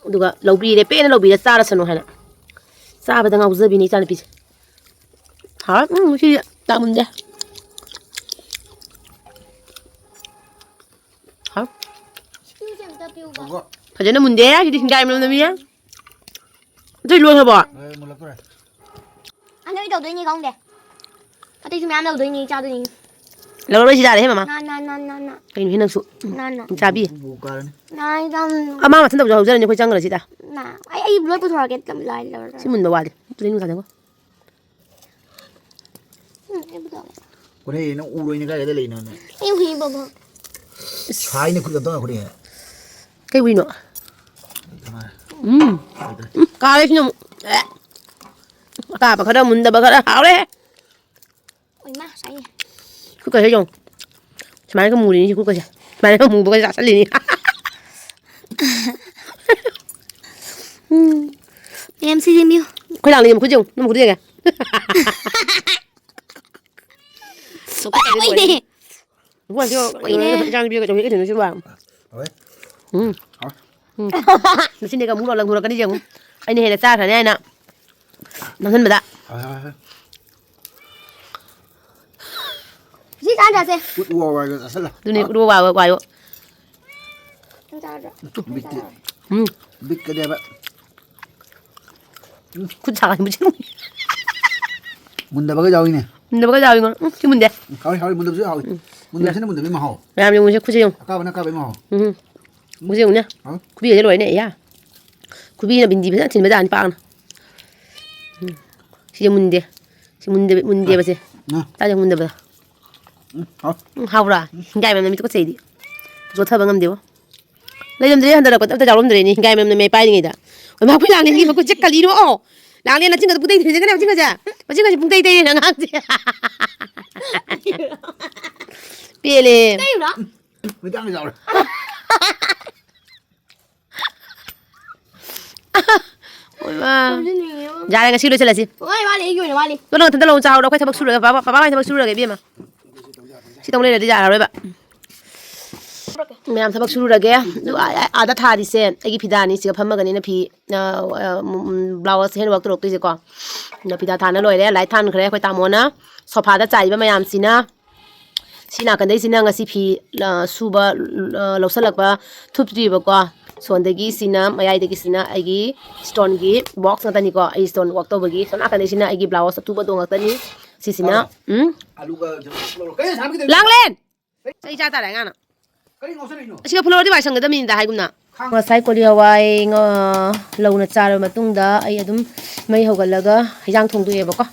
ꯑꯗꯨꯒ ꯂꯧꯕꯤꯔꯦ, ꯄꯦꯟꯅ ꯂꯧꯕꯤꯔꯦ, ꯆꯥꯔꯁꯅꯨ ꯍꯥꯏꯅ꯫ ꯆꯥꯕꯗ ꯉꯥꯎꯖꯕꯤꯅꯤ ꯏꯆꯥꯅꯨꯄꯤꯁꯦ꯫ ꯍꯥꯎꯔꯦ꯫ ꯎꯝ, ꯉꯁꯤꯗꯤ ꯆꯥꯛ ꯃꯨꯟꯗꯦ꯫ ꯍꯥꯎ꯫ ꯐꯖꯅ ꯃꯨꯟꯗꯦ, ꯁꯤꯗꯤ ꯍꯤꯡꯒꯥꯏ ꯃꯅꯝ ꯅꯝꯃꯤꯌꯦ꯫ ꯑꯗꯨꯏ ꯂꯣꯏꯈ꯭ꯔꯕꯣ? ꯑꯦ, ꯃꯨꯜꯂꯛꯇꯣꯔꯦ꯫ ꯑꯅꯣꯏ ꯇꯧꯗꯣꯏꯅꯤ ꯈꯪꯗꯦ꯫ ꯑꯇꯩꯁꯨ ꯃꯌꯥꯝ ꯂꯧꯗꯣꯏꯅꯤ, ꯆꯥꯗꯣꯏꯅꯤ꯫ ꯂꯧꯔꯔꯣꯏꯁꯤ ꯇꯥꯔꯦ, ꯍꯦ, ꯃꯃꯥ꯫ ꯅꯥ, ꯅꯥ, ꯅꯥ, ꯅꯥ, ꯅꯥ꯫ ꯀꯩꯅꯣ, ꯍꯦ, ꯅꯪꯁꯨ? ꯅꯥ, ꯅꯥ꯫ ꯆꯥꯕꯤ꯫ ꯕꯨ ꯀꯥꯔꯅꯤ꯫ ꯅꯥ, ꯑꯩ ꯆꯥꯝ-꯫ ꯑꯃ ꯃꯊꯟꯇ ꯍꯧꯖ-, ꯍꯧꯖꯔꯅꯤ, ꯑꯩꯈꯣꯏ ꯆꯪꯈ꯭ꯔꯁꯤꯗ꯫ ꯅꯥ, ꯑꯩ, ꯑꯩ ꯂꯣꯏ ꯄꯨꯊꯣꯔꯛꯀꯦ, ꯂꯥꯏ ꯂꯧꯔꯒ꯫ ꯁꯤ ꯃꯨꯟꯕ ꯋꯥꯠꯂꯤ꯫ ꯇꯨ ꯅꯨꯡꯁꯥꯗꯀꯣ꯫ ꯎꯝ, ꯑꯩ ꯄꯨꯊꯣꯔꯛꯀꯦ꯫ ꯀꯣꯔꯦ, ꯅꯪ ꯎꯔꯣꯏꯅꯦ, ꯀꯥꯏꯗ ꯂꯩꯅꯣ ꯅꯪ? ꯑꯩ ꯍꯨꯏ ꯕꯕꯥ꯫ ꯁꯥꯏꯅꯦ, ꯈꯨꯠ ꯑꯝꯇ ꯉꯥꯏꯈꯣꯅꯦ꯫ ꯀꯩ ꯍꯨꯏꯅꯣ? ꯂꯩꯇ ꯃꯥꯜꯂꯦ꯫ ꯎꯝ꯫ ꯂꯩꯇ꯭ꯔꯦ꯫ ꯎꯝ, ꯀꯥꯔꯦ ꯁꯤꯅ ꯑꯃꯨꯛ꯫ ꯑꯦ꯫ ꯑꯀꯥꯕ ꯈꯔ, ꯃꯨꯟꯗꯕ ꯈꯔ꯫ ꯍꯥꯎꯔꯦ꯫ ꯑꯣꯏꯃꯥ, ꯁꯥꯏꯌꯦ꯫ ꯈꯨꯠꯀꯁꯦ ꯌꯦꯡꯉꯨ꯫ ꯁꯨꯃꯥꯏꯅꯒ ꯃꯨꯔꯤꯅꯤ ꯁꯤ ꯈꯨꯠꯀꯁꯦ꯫ ꯁꯨꯃꯥꯏꯅꯒ ꯃꯨꯕꯒ ꯆꯥꯁꯤꯜꯂꯤꯅꯤ꯫ ꯎꯝ꯫ ꯃꯌꯥꯝ ꯁꯤ ꯌꯦꯡꯕꯤꯌꯨ꯫ ꯑꯩꯈꯣꯏ ꯂꯥꯡꯅ ꯃꯈꯨꯠ ꯌꯦꯡꯉꯨ꯫ ꯅꯪ ꯃꯈꯨꯠ ꯌꯦꯡꯒꯦ꯫ ꯂꯣꯏꯔꯦ꯫ ꯏꯕꯨꯡꯉꯣ, ꯁꯤ ꯀꯩꯅꯣ, ꯀꯨꯏꯔꯦ꯫ ꯏꯆꯥꯅꯨꯄꯤꯒ ꯆꯧꯃꯤꯟ ꯀꯩꯗꯧꯅꯣ ꯁꯤꯕꯣ? ꯍꯣꯏ꯫ ꯎꯝ꯫ ꯍꯣꯏ꯫ ꯎꯝ꯫ ꯅꯆꯤꯟꯗꯒ ꯑꯃꯨꯛ ꯂꯪꯊꯣꯔꯛꯀꯅꯤ ꯌꯦꯡꯉꯨ꯫ ꯑꯩꯅ ꯍꯦꯟꯅ ꯆꯥꯈ꯭ꯔꯅꯤ ꯍꯥꯏꯅ ꯅꯝꯁꯤꯟꯕꯗ꯫ ꯍꯣꯏ, ꯍꯣꯏ, ꯍꯣꯏ꯫ ꯁꯤ ꯆꯥꯗ꯭ꯔꯁꯦ꯫ ꯎꯠ ꯋꯥ ꯋꯥꯏꯗꯣ ꯆꯥꯁꯤꯜꯂꯣ꯫ ꯑꯗꯨꯅꯦ, ꯍꯥ? ꯎꯠ ꯋꯥ ꯋꯥꯏꯌꯣ꯫ ꯅꯪ ꯆꯥꯔꯗ꯭ꯔꯣ? ꯕꯤꯠꯇꯤ꯫ ꯎꯝ꯫ ꯕꯤꯠꯀꯗꯤ ꯍꯥꯏꯕ꯫ ꯈꯨꯠ ꯁꯥꯒꯠꯄꯁꯦ꯫ ꯃꯨꯟꯗꯕꯒ ꯌꯥꯎꯏꯅꯦ꯫ ꯃꯨꯟꯗꯕꯒ ꯌꯥꯎꯏꯉꯣ꯫ ꯎꯝ, ꯁꯤ ꯃꯨꯟꯗꯦ꯫ ꯎꯝ, ꯍꯥꯎꯏ, ꯍꯥꯎꯏ, ꯃꯨꯟꯗꯕꯁꯨ ꯍꯥꯎꯏ꯫ ꯎꯝ꯫ ꯃꯨꯟꯗꯕꯁꯤꯅ ꯃꯨꯟꯗꯕꯒꯤ ꯃꯍꯥꯎ꯫ ꯃꯌꯥꯝ ꯌꯦꯡꯉꯨꯁꯦ, ꯈꯨꯠꯁꯦ ꯌꯦꯡꯉꯨ꯫ ꯑꯀꯥꯕꯅ ꯑꯀꯥꯕꯒꯤ ꯃꯍꯥꯎ꯫ ꯎꯝ꯫ ꯈꯨꯠꯁꯦ ꯌꯦꯡꯉꯨꯅꯦ꯫ ꯍꯥꯎ꯫ ꯈꯨꯕꯤꯒꯁꯦ ꯂꯣꯏꯔꯦꯅꯦ, ꯏꯌꯥ꯫ ꯈꯨꯕꯤꯅ ꯕꯤꯟꯗꯤ ꯐꯖꯅ ꯊꯤꯟꯕꯖꯥꯠꯅꯤ ꯄꯥꯛꯅ꯫ ꯎꯝ꯫ ꯁꯤꯁꯦ ꯃꯨꯟꯗꯦ꯫ ꯁꯤ ꯃꯨꯟꯗꯦ, ꯃꯨꯟꯗꯦꯕ ꯁꯦ꯫ ꯎꯝ꯫ ꯆꯥꯁꯦ ꯃꯨꯟꯗꯕꯗꯣ꯫ ꯎꯝ, ꯍꯥꯎ꯫ ꯎꯝ, ꯍꯥꯎꯕ꯭ꯔꯥ? ꯎꯝ꯫ ꯍꯤꯡꯒꯥꯏ ꯃꯅꯝ ꯅꯝꯃꯤ ꯇꯨꯀꯠꯆꯩꯗꯤ꯫ ꯆꯣꯠꯊꯕ ꯉꯝꯗꯦꯕꯣ꯫ ꯂꯩꯔꯝꯗ꯭ꯔꯦ, ꯍꯟꯊꯔꯛꯄꯗ ꯑꯝꯇ ꯌꯥꯎꯔꯝꯗ꯭ꯔꯦꯅꯦ, ꯍꯤꯡꯒꯥꯏ ꯃꯅꯝ ꯅꯝꯃꯦ ꯄꯥꯏꯔꯤꯉꯩꯗ꯫ ꯑꯣꯏꯃꯥ, ꯑꯩꯈꯣꯏ ꯂꯥꯡꯅꯤꯡꯉꯤ ꯃꯈꯨꯠꯁꯦ ꯀꯔꯤꯅꯣ? ꯂꯥꯡꯂꯦ, ꯅꯆꯤꯟꯒꯗꯣ ꯄꯨꯡꯇꯩ ꯇꯩꯖꯒꯅꯤ, ꯃꯆꯤꯟꯒꯁꯦ꯫ ꯃꯆꯤꯟꯒꯁꯦ ꯄꯨꯡꯇꯩ ꯇꯩꯌꯦ ꯑꯉꯥꯡꯁꯦ꯫ ꯄꯦꯜꯂꯦ꯫ ꯇꯩꯕ꯭ꯔꯣ? ꯃꯤꯇꯥꯡ ꯆꯥꯎꯔꯦ꯫ ꯍꯣꯏ, ꯃꯥ꯫ ꯌꯥꯔꯦ, ꯉꯁꯤ ꯂꯣꯏꯁꯤꯜꯂꯁꯤ꯫ ꯍꯣꯏ, ꯋꯥꯠꯂꯤ, ꯑꯩꯒꯤ ꯑꯣꯏꯅ ꯋꯥꯠꯂꯤ꯫ ꯅꯪ ꯅꯊꯟꯇ ꯂꯧ ꯆꯥꯍꯧꯔꯣ, ꯑꯩꯈꯣꯏ ꯊꯕꯛ ꯁꯨꯔꯒ, ꯕꯕꯥ, ꯕꯕꯥ ꯍꯣꯏ ꯊꯕꯛ ꯁꯨꯔꯒ, ꯏꯕꯦꯝꯃ꯫ ꯁꯤ ꯇꯧ ꯂꯩꯔꯗꯤ ꯌꯥꯔꯔꯣꯏꯕ꯫ ꯃꯌꯥꯝ ꯊꯕꯛ ꯁꯨꯔꯨꯔꯒꯦ꯫ ꯑꯗꯨ ꯑꯥ, ꯑꯥꯗ ꯊꯥꯔꯤꯁꯦ ꯑꯩꯒꯤ ꯐꯤꯗꯥꯅꯤ꯫ ꯁꯤꯒ ꯐꯝꯃꯒꯅꯤꯅ ꯐꯤ, ꯑ, ꯑ, ꯎꯝ, ꯎꯝ, blouse hand work ꯇꯧꯔꯛꯇꯣꯏꯁꯦꯀꯣ꯫ ꯑꯗꯣ ꯐꯤꯗꯥ ꯊꯥꯅ ꯂꯣꯏꯔꯦ꯫ Light ꯊꯥꯟꯈ꯭ꯔꯦ ꯑꯩꯈꯣꯏ ꯇꯥꯃꯣꯅ꯫ ꯁꯣꯐꯥꯗ ꯆꯥꯏꯕ ꯃꯌꯥꯝꯁꯤꯅ, ꯁꯤ ꯅꯥꯀꯟꯗꯩꯁꯤꯅ ꯉꯁꯤ ꯐꯤ, ꯑ, ꯁꯨꯕ, ꯑ, ꯂꯧꯁꯜꯂꯛꯄ ꯊꯨꯞꯇ꯭ꯔꯤꯕꯀꯣ꯫ ꯁꯣꯟꯗꯒꯤ ꯁꯤꯅ, ꯃꯌꯥꯏꯗꯒꯤ ꯁꯤꯅ ꯑꯩꯒꯤ stoneꯒꯤ box ꯉꯥꯛꯇꯅꯤꯀꯣ꯫ ꯑꯩ stone work ꯇꯧꯕꯒꯤ꯫ ꯁꯣꯝ ꯅꯥꯀꯟꯗꯩꯁꯤꯅ ꯑꯩꯒꯤ blouse ꯑꯇꯨꯕꯗꯣ ꯉꯥꯛꯇꯅꯤ꯫ ꯁꯤꯁꯤꯅ, ꯎꯝ? ꯑꯂꯨꯒ ꯂꯧꯔꯣ꯫ ꯀꯩꯅꯣ ꯁꯥꯟꯅꯈꯤꯗꯣꯏꯅꯣ? ꯂꯥꯡꯂꯦꯟ! ꯆꯩ ꯆꯥ ꯇꯥꯔꯦ ꯑꯉꯥꯡꯅ꯫ ꯀꯔꯤ ꯉꯥꯎꯁꯜꯂꯛꯏꯅꯣ? ꯑꯁꯤꯒ ꯐꯨꯜꯂꯗꯤ ꯋꯥꯏ ꯁꯪꯒꯗꯕꯅꯤꯗ ꯍꯥꯏꯒꯨꯝꯅ꯫ ꯈꯥꯡ- ꯉꯁꯥꯏ ꯀꯣꯂꯤ ꯍꯋꯥꯏ ꯉ-, ꯂꯧꯅ ꯆꯥꯔꯕ ꯃꯇꯨꯡꯗ ꯑꯩ ꯑꯗꯨꯝ ꯃꯩ ꯍꯧꯒꯠꯂꯒ ꯍꯩꯖꯥꯡ ꯊꯣꯡꯗꯣꯛꯑꯦꯕꯀꯣ꯫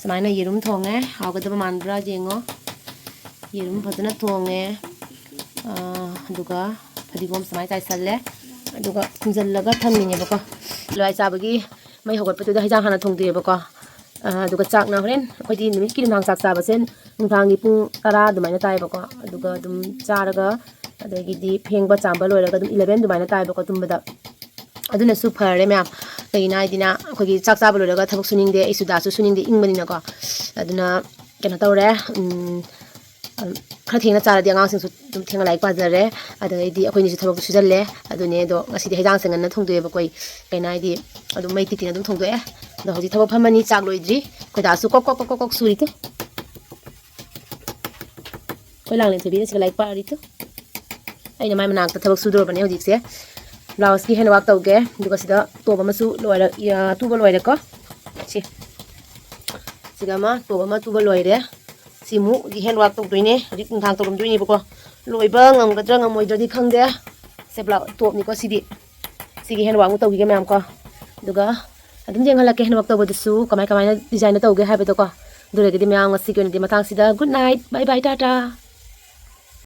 ꯁꯨꯃꯥꯏꯅ ꯌꯦꯔꯨꯝ ꯊꯣꯡꯉꯦ꯫ ꯍꯥꯎꯒꯗꯕ ꯃꯥꯟꯕ꯭ꯔꯥ ꯌꯦꯡꯉꯣ꯫ ꯌꯦꯔꯨꯝ ꯐꯖꯅ ꯊꯣꯡꯉꯦ꯫ ꯑ, ꯑꯗꯨꯒ ꯐꯗꯤꯒꯣꯝ ꯁꯨꯃꯥꯏꯅ ꯆꯥꯏꯁꯜꯂꯦ꯫ ꯑꯗꯨꯒ ꯈꯨꯝꯖꯤꯜꯂꯒ ꯊꯝꯃꯤꯅꯦꯕꯀꯣ꯫ ꯍꯋꯥꯏ ꯆꯥꯕꯒꯤ ꯃꯩ ꯍꯧꯒꯠꯄꯗꯨꯗ ꯍꯩꯖꯥꯡ ꯍꯥꯟꯅ ꯊꯣꯡꯗꯣꯛꯑꯦꯕꯀꯣ꯫ ꯑ, ꯑꯗꯨꯒ ꯆꯥꯛꯅ ꯍꯣꯔꯦꯟ, ꯑꯩꯈꯣꯏꯗꯤ ꯅꯨꯃꯤꯠꯀꯤ ꯅꯨꯡꯗꯥꯡ ꯆꯥꯛ ꯆꯥꯕꯁꯦ ꯅꯨꯡꯗꯥꯡꯒꯤ ꯄꯨꯡ ꯇꯔꯥ ꯑꯗꯨꯃꯥꯏꯅ ꯇꯥꯏꯌꯦꯕꯀꯣ꯫ ꯑꯗꯨꯒ ꯑꯗꯨꯝ ꯆꯥꯔꯒ, ꯑꯗꯒꯤꯗꯤ ꯐꯦꯡꯕ ꯆꯥꯝꯕ ꯂꯣꯏꯔꯒ ꯑꯗꯨꯝ eleven ꯑꯗꯨꯃꯥꯏꯅ ꯇꯥꯏꯕꯀꯣ ꯇꯨꯝꯕꯗ꯫ ꯑꯗꯨꯅꯁꯨ ꯐꯔꯦ ꯃꯌꯥꯝ꯫ ꯀꯩꯒꯤꯅꯣ ꯍꯥꯏꯗꯤꯅ ꯑꯩꯈꯣꯏꯒꯤ ꯆꯥꯛ ꯆꯥꯕ ꯂꯣꯏꯔꯒ ꯊꯕꯛ ꯁꯨꯅꯤꯡꯗꯦ, ꯑꯩꯁꯨ ꯗꯥꯁꯨ ꯁꯨꯅꯤꯡꯗꯦ, ꯏꯪꯕꯅꯤꯅꯀꯣ꯫ ꯑꯗꯨꯅ ꯀꯩꯅꯣ ꯇꯧꯔꯦ, ꯎꯝ, ꯈꯔ ꯊꯦꯡꯅ ꯆꯥꯔꯗꯤ ꯑꯉꯥꯡꯁꯤꯡꯁꯨ ꯑꯗꯨꯝ ꯊꯦꯡꯅ ꯂꯥꯏꯔꯤꯛ ꯄꯥꯖꯔꯦ꯫ ꯑꯗꯩꯗꯤ ꯑꯩꯈꯣꯏꯅꯤꯁꯨ ꯊꯕꯛꯇꯨ ꯁꯨꯖꯜꯂꯦ꯫ ꯑꯗꯨꯅꯦ ꯑꯗꯣ ꯉꯁꯤꯗꯤ ꯍꯩꯖꯥꯡꯁꯦ ꯉꯟꯅ ꯊꯣꯡꯗꯣꯛꯑꯦꯕꯀꯣ ꯑꯩ꯫ ꯀꯩꯅꯣ ꯍꯥꯏꯗꯤ ꯑꯗꯨꯝ ꯃꯩ ꯇꯤꯛ ꯇꯤꯛꯅ ꯑꯗꯨꯝ ꯊꯣꯡꯗꯣꯛꯑꯦ꯫ ꯑꯗꯣ ꯍꯧꯖꯤꯛ ꯊꯕꯛ ꯐꯝꯃꯅꯤ, ꯆꯥꯛ ꯂꯣꯏꯗ꯭ꯔꯤ꯫ ꯑꯩꯈꯣꯏ ꯗꯥꯁꯨ ꯀꯣꯛ ꯀꯣꯛ ꯀꯣꯛ ꯀꯣꯛ ꯀꯣꯛ ꯁꯨꯔꯤ ꯇꯨ꯫ ꯑꯩꯈꯣꯏ ꯂꯥꯡꯂꯦꯟ ꯊꯣꯏꯕꯤꯅ ꯁꯤꯗ ꯂꯥꯏꯔꯤꯛ ꯄꯥꯔꯤ ꯇꯨ꯫ ꯑꯩꯅ ꯃꯥꯏ ꯃꯅꯥꯛꯇ ꯊꯕꯛ ꯁꯨꯗꯣꯔꯕꯅꯦ ꯍꯧꯖꯤꯛꯁꯦ꯫ Blouseꯀꯤ hand work ꯇꯧꯒꯦ꯫ ꯑꯗꯨꯒ ꯁꯤꯗ top ꯑꯃꯁꯨ ꯂꯣꯏꯔ-, ꯑ, ꯇꯨꯕ ꯂꯣꯏꯔꯦꯀꯣ꯫ ꯁꯤ꯫ ꯁꯤꯗ ꯑꯃ, top ꯑꯃ ꯇꯨꯕ ꯂꯣꯏꯔꯦ꯫ ꯁꯤ ꯑꯃꯨꯛ ꯍꯧꯖꯤꯛ hand work ꯇꯧꯗꯣꯏꯅꯦ꯫ ꯍꯧꯖꯤꯛ ꯅꯨꯡꯗꯥꯡ ꯇꯧꯔꯝꯗꯣꯏꯅꯦꯕꯀꯣ꯫ ꯂꯣꯏꯕ ꯉꯝꯒꯗ꯭ꯔꯥ ꯉꯝꯃꯣꯏꯗ꯭ꯔꯗꯤ ꯈꯪꯗꯦ꯫ ꯁꯦ ꯕ꯭ꯂꯥꯎ-, topꯅꯤꯀꯣ ꯁꯤꯗꯤ꯫ ꯁꯤꯒꯤ hand work ꯑꯃꯨꯛ ꯇꯧꯈꯤꯒꯦ ꯃꯌꯥꯝ ꯀꯣ꯫ ꯑꯗꯨꯒ ꯑꯗꯨꯝ ꯌꯦꯡꯍꯜꯂꯛꯀꯦ hand work ꯇꯧꯕꯗꯨꯁꯨ ꯀꯃꯥꯏ ꯀꯃꯥꯏꯅ designꯅ ꯇꯧꯒꯦ ꯍꯥꯏꯕꯗꯣꯀꯣ꯫ ꯑꯗꯨ ꯑꯣꯏꯔꯒꯗꯤ ꯃꯌꯥꯝ ꯉꯁꯤꯒꯤ ꯑꯣꯏꯅꯗꯤ ꯃꯇꯥꯡꯁꯤꯗ good night, bye bye, Tata.